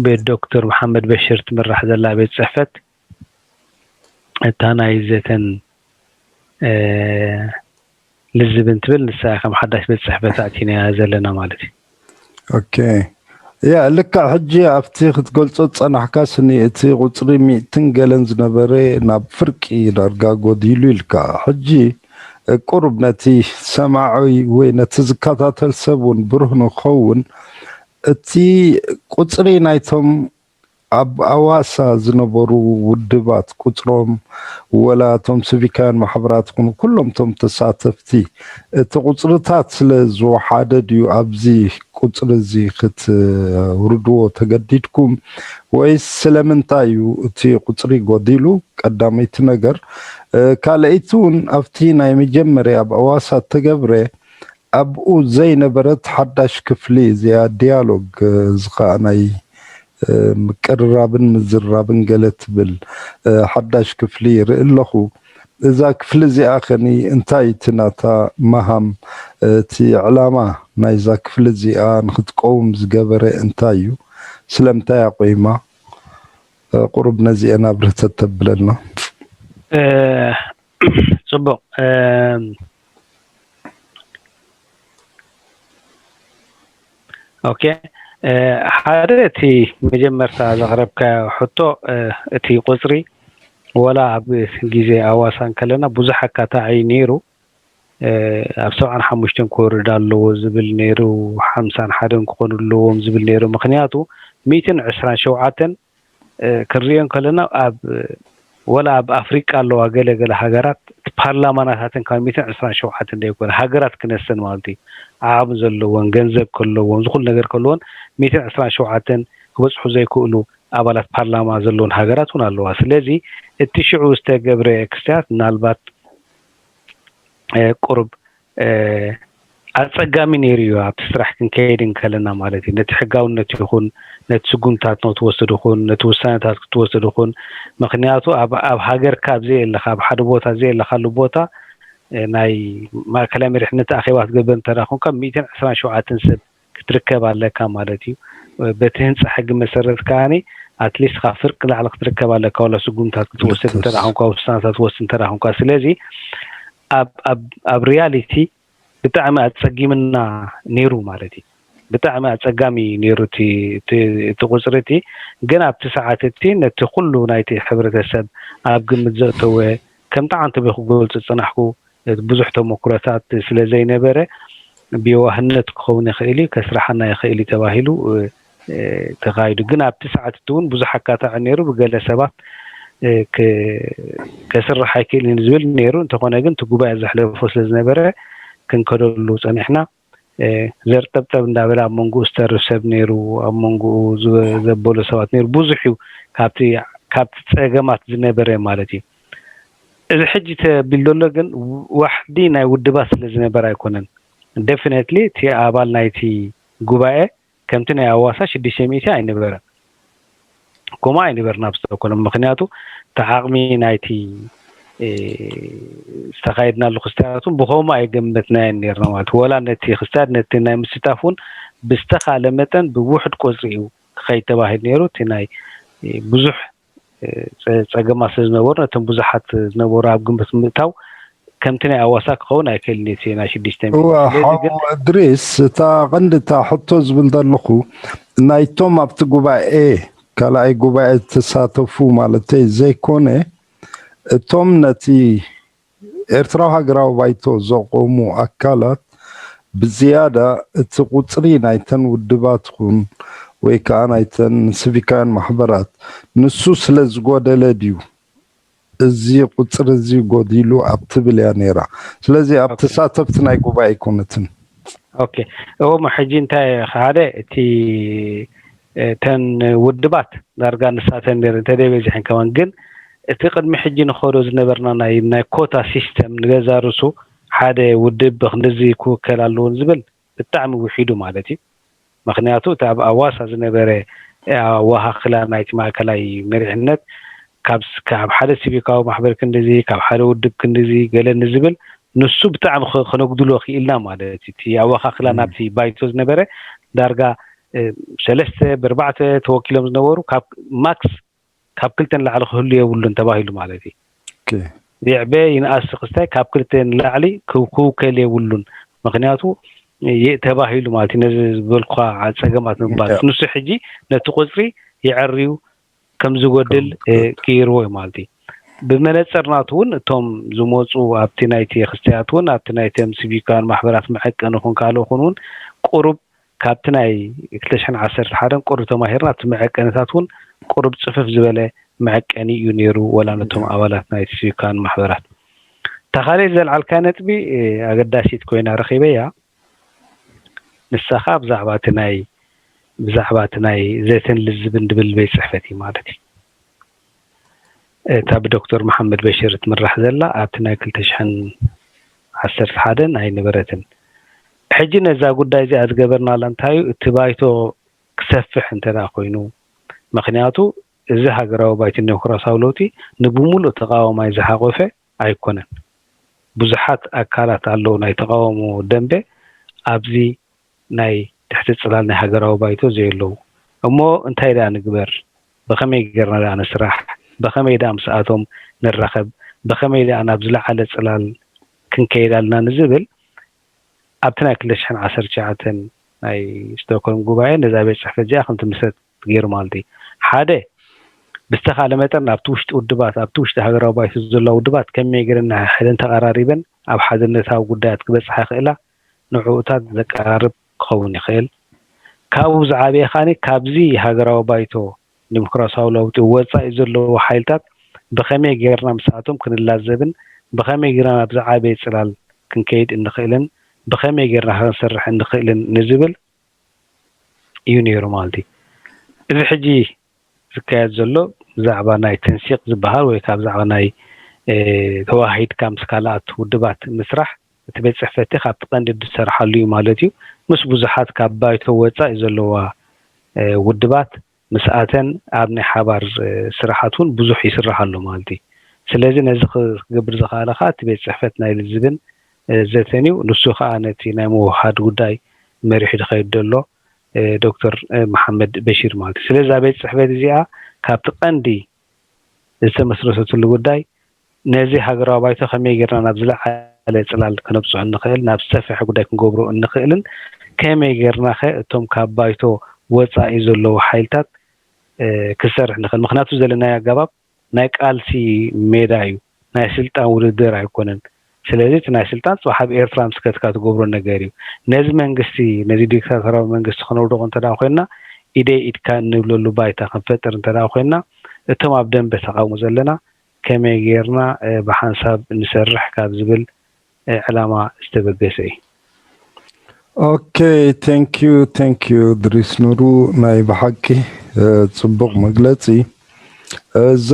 ብዶክተር መሓመድ በሽር ትምራሕ ዘላ ቤት ጽሕፈት እታ ናይ ዘተን ልዝብ እንትብል ንሳ ከም ሓዳሽ ቤት ጽሕፈት ኣቲናያ ዘለና ማለት እዩ። ኦኬ ያ ልክዕ ሕጂ ኣብቲ ክትገልጾ ዝጸናሕካ ስኒ እቲ ቁጽሪ ሚእትን ገለን ዝነበረ ናብ ፍርቂ ዳርጋ ጎዲሉ ኢልካ ሕጂ ቁሩብ ነቲ ሰማዒ ወይ ነቲ ዝከታተል ሰብ እውን ብሩህ ንክኸውን እቲ ቁጽሪ ናይቶም ኣብ ኣዋሳ ዝነበሩ ውድባት ቁፅሮም ወላ እቶም ስቪካውያን ማሕበራት ይኹኑ ኩሎም እቶም ተሳተፍቲ እቲ ቁፅርታት ስለ ዝወሓደ ድዩ ኣብዚ ቁፅሪ እዚ ክትውርድዎ ተገዲድኩም ወይስ ስለምንታይ እዩ እቲ ቁፅሪ ጎዲሉ ቀዳመይቲ ነገር ካልኣይቲ እውን ኣብቲ ናይ መጀመርያ ኣብ ኣዋሳ እተገብረ ኣብኡ ዘይነበረት ሓዳሽ ክፍሊ እዚኣ ዲያሎግ እዚ ከዓ ናይ ምቅርራብን ምዝራብን ገለ ትብል ሓዳሽ ክፍሊ ይርኢ ኣለኹ። እዛ ክፍሊ እዚኣ ከኒ እንታይ እቲ ናታ መሃም እቲ ዕላማ ናይዛ ክፍሊ እዚኣ ንክትቀውም ዝገበረ እንታይ እዩ? ስለምንታይ ኣቆይማ? ቁሩብ ነዚአን ኣብርህ ተተብለልና። ፅቡቕ ኦኬ ሓደ እቲ መጀመርታ ዘቕረብካዮ ሕቶ እቲ ቁፅሪ ወላ ኣብ ግዜ ኣዋሳ እንከለና ብዙሕ ኣካታዒ ነይሩ ኣብ ሰብዓን ሓሙሽተን ክወርድ ኣለዎ ዝብል ነይሩ ሓምሳን ሓደን ክኾኑ ኣለዎም ዝብል ነይሩ ምክንያቱ ሚእትን ዕስራን ሸውዓተን ክንሪኦ እንከለና ኣብ ወላ ኣብ ኣፍሪቃ ኣለዋ ገለ ገለ ሃገራት ፓርላማናታተን ካብ ሚእትን ዕስራን ሸውዓተን ዘይኮነ ሃገራት ክነሰን ማለት እዩ ዓቕሚ ዘለዎን ገንዘብ ከለዎን ዝኩሉ ነገር ከለዎን ሚእትን ዕስራን ሸውዓተን ክበፅሑ ዘይክእሉ ኣባላት ፓርላማ ዘለዎን ሃገራት እውን ኣለዋ ስለዚ እቲ ሽዑ ዝተገብረ ክስታት ምናልባት ቁሩብ ኣፀጋሚ ነይሩ እዩ ኣብቲ ስራሕ ክንከይድ እንከለና ማለት እዩ ነቲ ሕጋውነት ይኹን ነቲ ስጉምታት ክትወስድ ይኹን ነቲ ውሳነታት ክትወስድ ይኹን ምክንያቱ ኣብ ሃገርካ ኣብ ዘየለካ ኣብ ሓደ ቦታ ዘየለካሉ ቦታ ናይ ማእከላይ መሪሕነት ኣኼባ ክትገብር እንተ ኮንካ ሚእትን ዕስራን ሸውዓተን ሰብ ክትርከብ ኣለካ ማለት እዩ በቲ ህንፃ ሕጊ መሰረት ከዓኒ ኣትሊስት ካብ ፍርቂ ላዕሊ ክትርከብ ኣለካ ዋላ ስጉምታት ክትወስድ እንተ ኮንካ ውሳነታት ትወስድ እንተ ኮንካ ስለዚ ኣብ ሪያሊቲ ብጣዕሚ ኣፀጊምና ነይሩ ማለት እዩ ብጣዕሚ ኣፀጋሚ ነይሩ እቲ ቁፅሪ እቲ ግን ኣብቲ ሰዓት እቲ ነቲ ኩሉ ናይቲ ሕብረተሰብ ኣብ ግምት ዘእተወ ከም ጣዓንተ ክገልፁ ዝፅናሕኩ ብዙሕ ተመክሮታት ስለ ዘይነበረ ብየዋህነት ክኸውን ይኽእል እዩ ከስርሓና ይኽእል እዩ ተባሂሉ ተኻይዱ ግን ኣብቲ ሰዓት እቲ እውን ብዙሕ ኣካታዒ ነይሩ ብገለ ሰባት ከስርሕ ኣይክእልን ዝብል ነይሩ እንተኾነ ግን እቲ ጉባኤ ዘሕለፎ ስለ ዝነበረ ክንከደሉ ፀኒሕና ዘርጠብጠብ እንዳበለ ኣብ መንጎኡ ዝተርፍ ሰብ ነይሩ ኣብ መንጎኡ ዘበሉ ሰባት ነይሩ ብዙሕ እዩ ካብቲ ካብቲ ፀገማት ዝነበረ ማለት እዩ እዚ ሕጂ ተቢል ዘሎ ግን ዋሕዲ ናይ ውድባት ስለ ዝነበረ ኣይኮነን definitely እቲ ኣባል ናይቲ ጉባኤ ከምቲ ናይ ኣዋሳ ሽዱሽተ ሚእቲ ኣይነበረን ከምኡ ኣይነበርና ኣብ ስቶኮልም ምክንያቱ እቲ ዓቕሚ ናይቲ ዝተኻየድናሉ ክስታያት እውን ብከምኡ ኣይገመትናዮን ነርና ማለት ወላ ነቲ ክስታያት ነቲ ናይ ምስታፍ እውን ብዝተኻለ መጠን ብውሕድ ቁፅሪ እዩ ክኸይድ ተባሂሉ ነይሩ እቲ ናይ ብዙሕ ፀገማት ስለ ዝነበሩ ነቶም ብዙሓት ዝነበሩ ኣብ ግምት ምእታው ከምቲ ናይ ኣዋሳ ክኸውን ኣይክእልን እዩ፣ እቲ ናይ ሽዱሽተ ሚእቲ። እወ ስለዚ ሓው ግን እድሪስ፣ እታ ቀንዲ እታ ሕቶ ዝብል ዘለኹ፣ ናይቶም ኣብቲ ጉባኤ፣ ካልኣይ ጉባኤ ዝተሳተፉ ማለተይ ዘይኮነ፣ እቶም ነቲ ኤርትራዊ ሃገራዊ ባይቶ ዘቆሙ ኣካላት ብዝያዳ እቲ ቁጽሪ ናይተን ውድባት ኹን ወይ ከዓ ናይተን ሲቪካውያን ማሕበራት ንሱ ስለ ዝጎደለ ድዩ እዚ ቁጽሪ እዚ ጎዲሉ ኣብ ትብል እያ ነይራ። ስለዚ ኣብ ኦኬ ተሳተፍቲ ናይ ጉባኤ ኣይኮነትን። ኦኬ። እሞ ሕጂ እንታይ ሓደ እቲ እተን ውድባት ዳርጋ ንሳተን ነይረን እንተደይ በዚሐን ከማን ግን እቲ ቅድሚ ሕጂ ንኸዶ ዝነበርና ናይ ናይ ኮታ ሲስተም ንገዛ ርሱ ሓደ ውድብ ብክንድዚ ክውከል ኣለዎን ዝብል ብጣዕሚ ውሒዱ ማለት እዩ። ምክንያቱ እቲ ኣብ ኣዋሳ ዝነበረ ኣወሃክላ ናይቲ ማእከላይ መሪሕነት ካብ ስ- ካብ ሓደ ሲቪካዊ ማሕበር ክንድዚ ካብ ሓደ ውድብ ክንድዚ ገለ ንዝብል ንሱ ብጣዕሚ ከ- ከነጉድሎ ክኢልና ማለት እዩ። እቲ ኣወኻኽላ ናብቲ ባይቶ ዝነበረ ዳርጋ እ፣ ሰለስተ ብርባዕተ ተወኪሎም ዝነበሩ ካብ ማክስ ካብ ክልተ ንላዕሊ ክህሉ የብሉን ተባሂሉ ማለት እዩ። ኦኬ። ይዕበ ይንኣስ ክስታይ ካብ ክልተ ንላዕሊ ክው- ክውከል የብሉን። ምክንያቱ የ- ተባሂሉ ማለት እዩ። ነዚ ዝበልኳ ጸገማት ምባል ያ። ንሱ ሕጂ ነቲ ቁጽሪ የዐርዩ ከም ዝጎድል እ፣ ገይርዎ እዩ ማለት እዩ። ብመነጽር ናቱ እውን እቶም ዝመፁ ኣብቲ ናይቲ ክስተያት እውን ኣብቲ ናይቶም ሲቪካውያን ማሕበራት መዐቀኒ ኹን ካልእ ኹን እውን ቁሩብ ካብቲ ናይ ክልተ ሽሕን ዓሰርተ ሓደን ቁሩብ ተማሂርና ኣብቲ መዐቀንታት እውን ቁሩብ ፅፍፍ ዝበለ መዐቀኒ እዩ ነይሩ ወላ ነቶም ኣባላት ናይቲ ሲቪካውያን ማሕበራት። እታ ካልእ ዘልዓልካ ነጥቢ እ፣ ኣገዳሲት ኮይና ረኺበያ። ንሳ ኸኣ ብዛዕባ እቲ ናይ ብዛዕባ እቲ ናይ ዘተን ልዝብን ድብል ቤት ፅሕፈት እዩ ማለት እዩ። እታ ብዶክተር መሓመድ በሽር እትምራሕ ዘላ ኣብቲ ናይ ክልተ ሽሕን ዓሰርተ ሓደን ኣይነበረትን። ሕጂ ነዛ ጉዳይ እዚኣ ዝገበርናላ እንታይ እዩ? እቲ ባይቶ ክሰፍሕ እንተ ደኣ ኮይኑ፣ ምኽንያቱ እዚ ሃገራዊ ባይቶ ዲሞክራሲያዊ ለውጢ ንብሙሉእ ተቓዋማይ ዝሓቖፈ ኣይኮነን። ብዙሓት ኣካላት ኣለዉ ናይ ተቓውሞ ደንበ ኣብዚ ናይ ትሕቲ ጽላል ናይ ሃገራዊ ባይቶ ዘየለዉ። እሞ እንታይ ደኣ ንግበር? ብኸመይ ጌርና ደኣ ንስራሕ? ብኸመይ ደኣ ምስኣቶም ንራኸብ? ብኸመይ ደኣ ናብ ዝለዓለ ጽላል ክንከይድ ኣለና ንዝብል ኣብቲ ናይ ክልተ ሽሕን ዓሰርተ ትሽዓተን ናይ ስቶክሆልም ጉባኤ ነዛ ቤት ጽሕፈት እዚኣ ከም ትምሰረት ገይሩ ማለት እዩ። ሓደ ብዝተኻለ መጠን ኣብቲ ውሽጢ ውድባት ኣብቲ ውሽጢ ሃገራዊ ባይቶ ዘለዋ ውድባት ከመይ ገይረን ንሓድሕደን ተቐራሪበን ኣብ ሓድነታዊ ጉዳያት ክበፅሓ ይኽእላ ንዕኡታት ዘቀራርብ ክኸውን ይኽእል። ካብኡ ዝዓበየ ከኣ ካብዚ ሃገራዊ ባይቶ ዲሞክራሲያዊ ለውጢ ወፃኢ ዘለዉ ሓይልታት ብኸመይ ጌርና ምስኣቶም ክንላዘብን ብኸመይ ጌርና ናብ ዝዓበየ ፅላል ክንከይድ እንኽእልን ብኸመይ ጌርና ክንሰርሕ እንኽእልን ንዝብል እዩ ነይሩ ማለት እዩ። እዚ ሕጂ ዝካየድ ዘሎ ብዛዕባ ናይ ተንሲቕ ዝበሃል ወይ ካብ ብዛዕባ ናይ ተዋሂድካ ምስ ካልኣት ውድባት ምስራሕ እቲ ቤት ፅሕፈቲ ካብቲ ቀንዲ ዝሰርሓሉ እዩ ማለት እዩ። ምስ ብዙሓት ካብ ባይቶ ወፃኢ ዘለዋ ውድባት ምስኣተን ኣብ ናይ ሓባር ስራሓት እውን ብዙሕ ይስራሕ ኣሎ ማለት እዩ። ስለዚ ነዚ ክገብር ዝኸኣለ ከዓ እቲ ቤት ፅሕፈት ናይ ልዝብን ዘተን እዩ። ንሱ ከዓ ነቲ ናይ ምውሃድ ጉዳይ መሪሑ ዝኸይድ ዘሎ ዶክተር መሓመድ በሺር ማለት እዩ። ስለዚ እዛ ቤት ፅሕፈት እዚኣ ካብቲ ቀንዲ ዝተመስረተትሉ ጉዳይ ነዚ ሃገራዊ ባይቶ ከመይ ጌርና ናብ ዝለዓለ ፅላል ከነብፅሖ እንኽእል ናብ ዝሰፍሐ ጉዳይ ክንገብሮ እንኽእልን ከመይ ጌርና ከ እቶም ካብ ባይቶ ወፃኢ ዘለዉ ሓይልታት ክሰርሕ ንኽእል ምክንያቱ ዘለናዮ ኣገባብ ናይ ቃልሲ ሜዳ እዩ። ናይ ስልጣን ውድድር ኣይኮነን። ስለዚ እቲ ናይ ስልጣን ፅባሕ ኣብ ኤርትራ ምስ ከድካ ትገብሮ ነገር እዩ። ነዚ መንግስቲ ነዚ ዲክታቶራዊ መንግስቲ ክነውድቆ እንተ ኮይንና ኢደይ ኢድካ እንብለሉ ባይታ ክንፈጥር እንተ ኮይንና እቶም ኣብ ደንበ ተቃውሞ ዘለና ከመይ ጌርና ብሓንሳብ ንሰርሕ ካብ ዝብል ዕላማ ዝተበገሰ እዩ። Okay, thank you, thank you እድሪስ ኑሩ። ናይ ብሓቂ ጽቡቕ መግለጺ። እዛ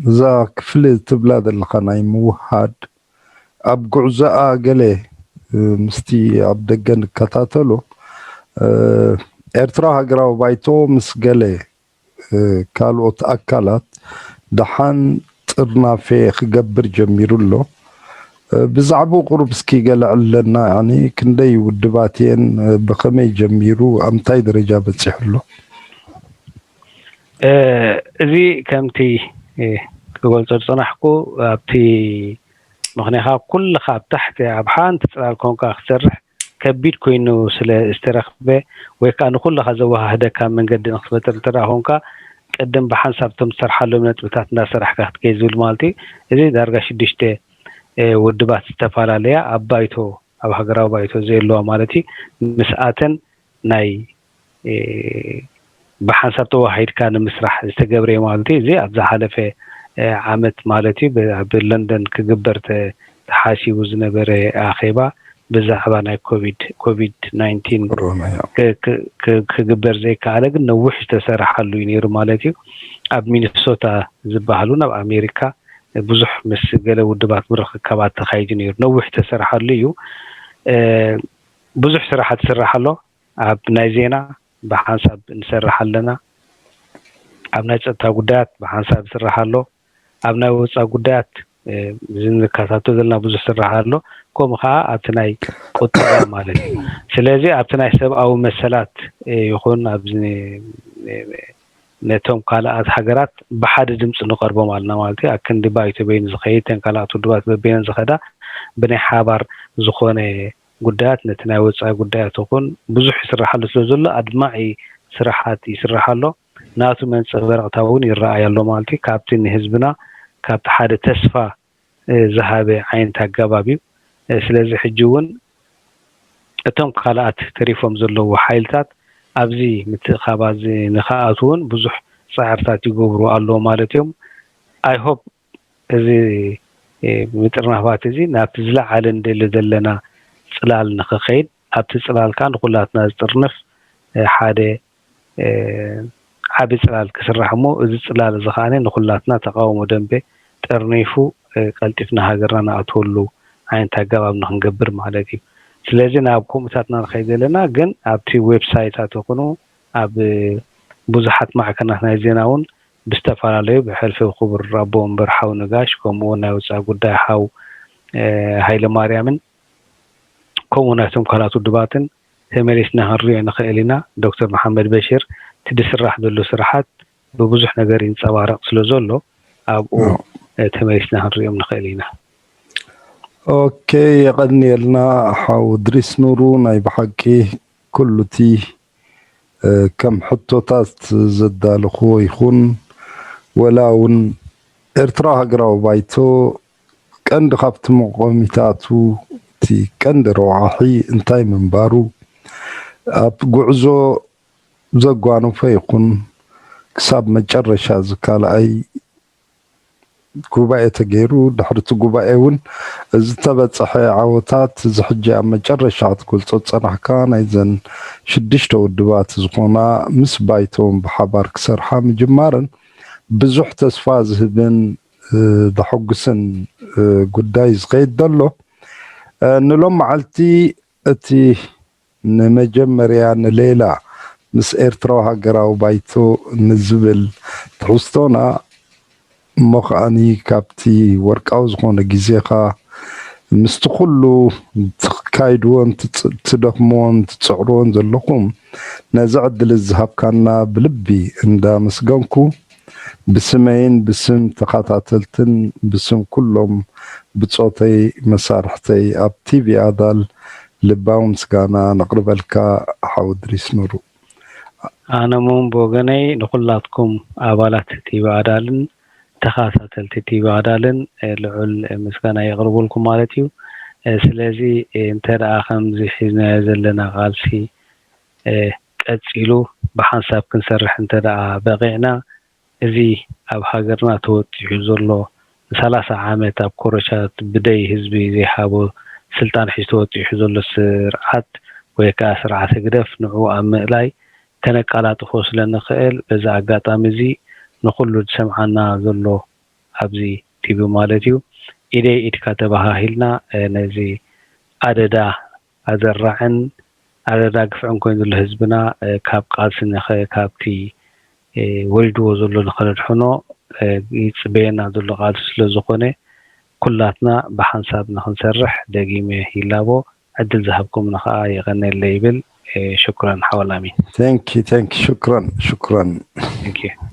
እዛ ክፍሊ ትብላ ዘለኻ ናይ ምውሃድ ኣብ ጉዕዞኣ ገለ ምስቲ ኣብ ደገ ንከታተሎ ኤርትራ ሃገራዊ ባይቶ ምስ ገለ ካልኦት ኣካላት ደሓን ጥርናፌ ክገብር ጀሚሩ ኣሎ። ብዛዕባኡ ቁሩብ እስኪ ገለ ዕለና፣ ያኒ ክንደይ ውድባት እየን፣ ብኸመይ ጀሚሩ፣ ኣብ ምንታይ ደረጃ በጺሑ ኣሎ? እዚ ከምቲ ክገልጾ ዝጸናሕኩ ኣብቲ ምኽንያኻ ኩልኻ ኣብ ታሕቲ ኣብ ሓንቲ ጽላል ኮንካ ክትሰርሕ ከቢድ ኮይኑ ስለ ዝተረኽበ፣ ወይ ከዓ ንኹልኻ ዘወሃህደካ መንገዲ ንክትፈጥር እንተ ደኣ ኮንካ፣ ቅድም ብሓንሳብ እቶም ትሰርሓሎም ነጥብታት እንዳሰራሕካ ክትከይድ ዝብል ማለት እዩ። እዚ ዳርጋ ሽዱሽተ ውድባት ዝተፈላለያ ኣብ ባይቶ፣ ኣብ ሃገራዊ ባይቶ ዘየለዋ ማለት እዩ። ምስኣተን ናይ ብሓንሳብ ተወሃሂድካ ንምስራሕ ዝተገብረ ማለት እዩ። እዚ ኣብ ዝሓለፈ ዓመት ማለት እዩ ኣብ ለንደን ክግበር ተሓሲቡ ዝነበረ ኣኼባ ብዛዕባ ናይ ኮቪድ ኮቪድ ናይንቲን ክግበር ዘይከኣለ ግን ነዊሕ ዝተሰረሓሉ እዩ ነይሩ ማለት እዩ። ኣብ ሚኒሶታ ዝበሃሉን ኣብ ኣሜሪካ ብዙሕ ምስ ገለ ውድባት ምርኽካባት ተኻይዱ ነይሩ። ነዊሕ ዝተሰረሓሉ እዩ። ብዙሕ ስራሓት ይስራሕ ኣሎ። ኣብ ናይ ዜና ብሓንሳብ ንሰርሕ ኣለና። ኣብ ናይ ጸጥታ ጉዳያት ብሓንሳብ ይስራሕ ኣሎ። ኣብ ናይ ወጻኢ ጉዳያት እዚ ንከታተሎ ዘለና ብዙሕ ስራሕ ኣሎ። ከምኡ ከዓ ኣብቲ ናይ ቁጠባ ማለት እዩ። ስለዚ ኣብቲ ናይ ሰብኣዊ መሰላት ይኹን ኣብዚ ነቶም ካልኣት ሃገራት ብሓደ ድምፂ ንቐርቦም ኣለና ማለት እዩ። ኣክንዲ ባይቶ በይኑ ዝኸይድ ተን ካልኣት ውድባት በበይነን ዝኸዳ ብናይ ሓባር ዝኾነ ጉዳያት ነቲ ናይ ወፃኢ ጉዳያት ይኹን ብዙሕ ይስራሓሉ ስለ ዘሎ ኣድማዒ ስራሓት ይስራሕ ኣሎ። ናቱ መንፀበረቕታ እውን ይረኣይ ኣሎ ማለት እዩ። ካብቲ ንህዝብና ካብቲ ሓደ ተስፋ ዝሃበ ዓይነት ኣገባብ እዩ። ስለዚ ሕጂ እውን እቶም ካልኣት ተሪፎም ዘለዉ ሓይልታት ኣብዚ ምትእኻባ እዚ ንክኣትዉ እውን ብዙሕ ፃዕርታት ይገብሩ ኣለዉ ማለት እዮም። I hope እዚ ምጥርናፋት እዚ ናብቲ ዝለዓለ ንደሊ ዘለና ፅላል ንክኸይድ ኣብቲ ፅላል ከዓ ንኩላትና ዝጥርንፍ ሓደ ዓቢ ጽላል ክስራሕ እሞ እዚ ጽላል እዚ ከኣ ንኩላትና ተቃውሞ ደንበ ጠርኒፉ ቀልጢፍና ሃገርና ንኣትወሉ ዓይነት ኣገባብ ንክንገብር ማለት እዩ። ስለዚ ናብ ከምኡታት ኢና ንኸይድ ዘለና ግን ኣብቲ ዌብሳይታት ይኹኑ ኣብ ብዙሓት ማዕከናት ናይ ዜና እውን ብዝተፈላለዩ ብሕልፊ ክቡር ኣቦ ወንበር ሓው ነጋሽ ከምኡ እውን ናይ ወፃኢ ጉዳይ ሓው ሃይለ ማርያምን ከምኡ ናይቶም ካልኣት ውድባትን ተመሊስና ክንሪኦ ንኽእል ኢና። ዶክተር መሓመድ በሽር እቲ ዝስራሕ ዘሎ ስራሓት ብብዙሕ ነገር ይንፀባረቕ ስለ ዘሎ ኣብኡ ተመሊስና ክንሪኦም ንኽእል ኢና። ኦኬ፣ የቐንየልና ሓው ድሪስ ኑሩ። ናይ ብሓቂ ኩሉ እቲ ከም ሕቶታት ዘዳለኽዎ ይኹን ወላ እውን ኤርትራ ሃገራዊ ባይቶ ቀንዲ ካብቲ መቆሚታቱ እቲ ቀንዲ ረዋሒ እንታይ ምንባሩ ኣብ ጉዕዞ ዘጓነፎ ይኹን ክሳብ መጨረሻ እዚ ካልኣይ ጉባኤ ተገይሩ ድሕሪ እቲ ጉባኤ እውን ዝተበፀሐ ዓወታት እዚ ሕጂ ኣብ መጨረሻ ክትገልፆ ዝፀናሕካ ናይዘን ሽዱሽተ ውድባት ዝኾና ምስ ባይቶን ብሓባር ክሰርሓ ምጅማረን ብዙሕ ተስፋ ዝህብን ዘሐጉስን ጉዳይ ዝኸይድ ዘሎ ንሎም መዓልቲ እቲ ንመጀመርያ ንሌላ ምስ ኤርትራዊ ሃገራዊ ባይቶ ንዝብል ትሕዝቶና እሞ ከዓኒ ካብቲ ወርቃዊ ዝኾነ ግዜኻ ምስቲ ኩሉ ትካይድዎን ትደኽምዎን ትፅዕርዎን ዘለኹም ነዚ ዕድል ዝሃብካና ብልቢ እንዳመስገንኩ ብስመይን ብስም ተኸታተልትን ብስም ኩሎም ብጾተይ መሳርሕተይ ኣብ ቲቪ ኣዳል ልባዊ ምስጋና ነቕርበልካ ሓው ድሪስ ኑሩ። ኣነ እውን ብወገነይ ንኹላትኩም ኣባላት ቲቪ ኣዳልን ተኸታተልቲ ቲቪ ኣዳልን ልዑል ምስጋና የቕርበልኩም ማለት እዩ። ስለዚ እንተ ደኣ ከምዚ ሒዝናዮ ዘለና ቃልሲ ቀጺሉ ብሓንሳብ ክንሰርሕ እንተ ደኣ በቒዕና እዚ ኣብ ሃገርና ተወጢሑ ዘሎ ንሰላሳ ዓመት ኣብ ኮረሻ ብደይ ህዝቢ ዘይሃቦ ስልጣን ሒዙ ተወጢሑ ዘሎ ስርዓት ወይ ከዓ ስርዓት ህግደፍ ንዕኡ ኣብ ምእላይ ከነቀላጥፎ ስለ ንኽእል በዚ ኣጋጣሚ እዚ ንኹሉ ዝሰምዓና ዘሎ ኣብዚ ቲቪ ማለት እዩ ኢደይ ኢድካ ተባሃሂልና ነዚ ኣደዳ ኣዘራዕን ኣደዳ ግፍዕን ኮይኑ ዘሎ ህዝብና ካብ ቃልሲ ንኸ ካብቲ ወሪድዎ ዘሎ ንኸነድሕኖ ይፅበየና ዘሎ ቃልሲ ስለ ዝኾነ ኩላትና ብሓንሳብ ንኽንሰርሕ ደጊመ ይላቦ። ዕድል ዝሃብኩምኒ ከዓ የቐንየለይ ይብል። ሽኩረን ሓወላሚ። Thank you, thank you. ሽኩረን ሽኩረን። Thank you.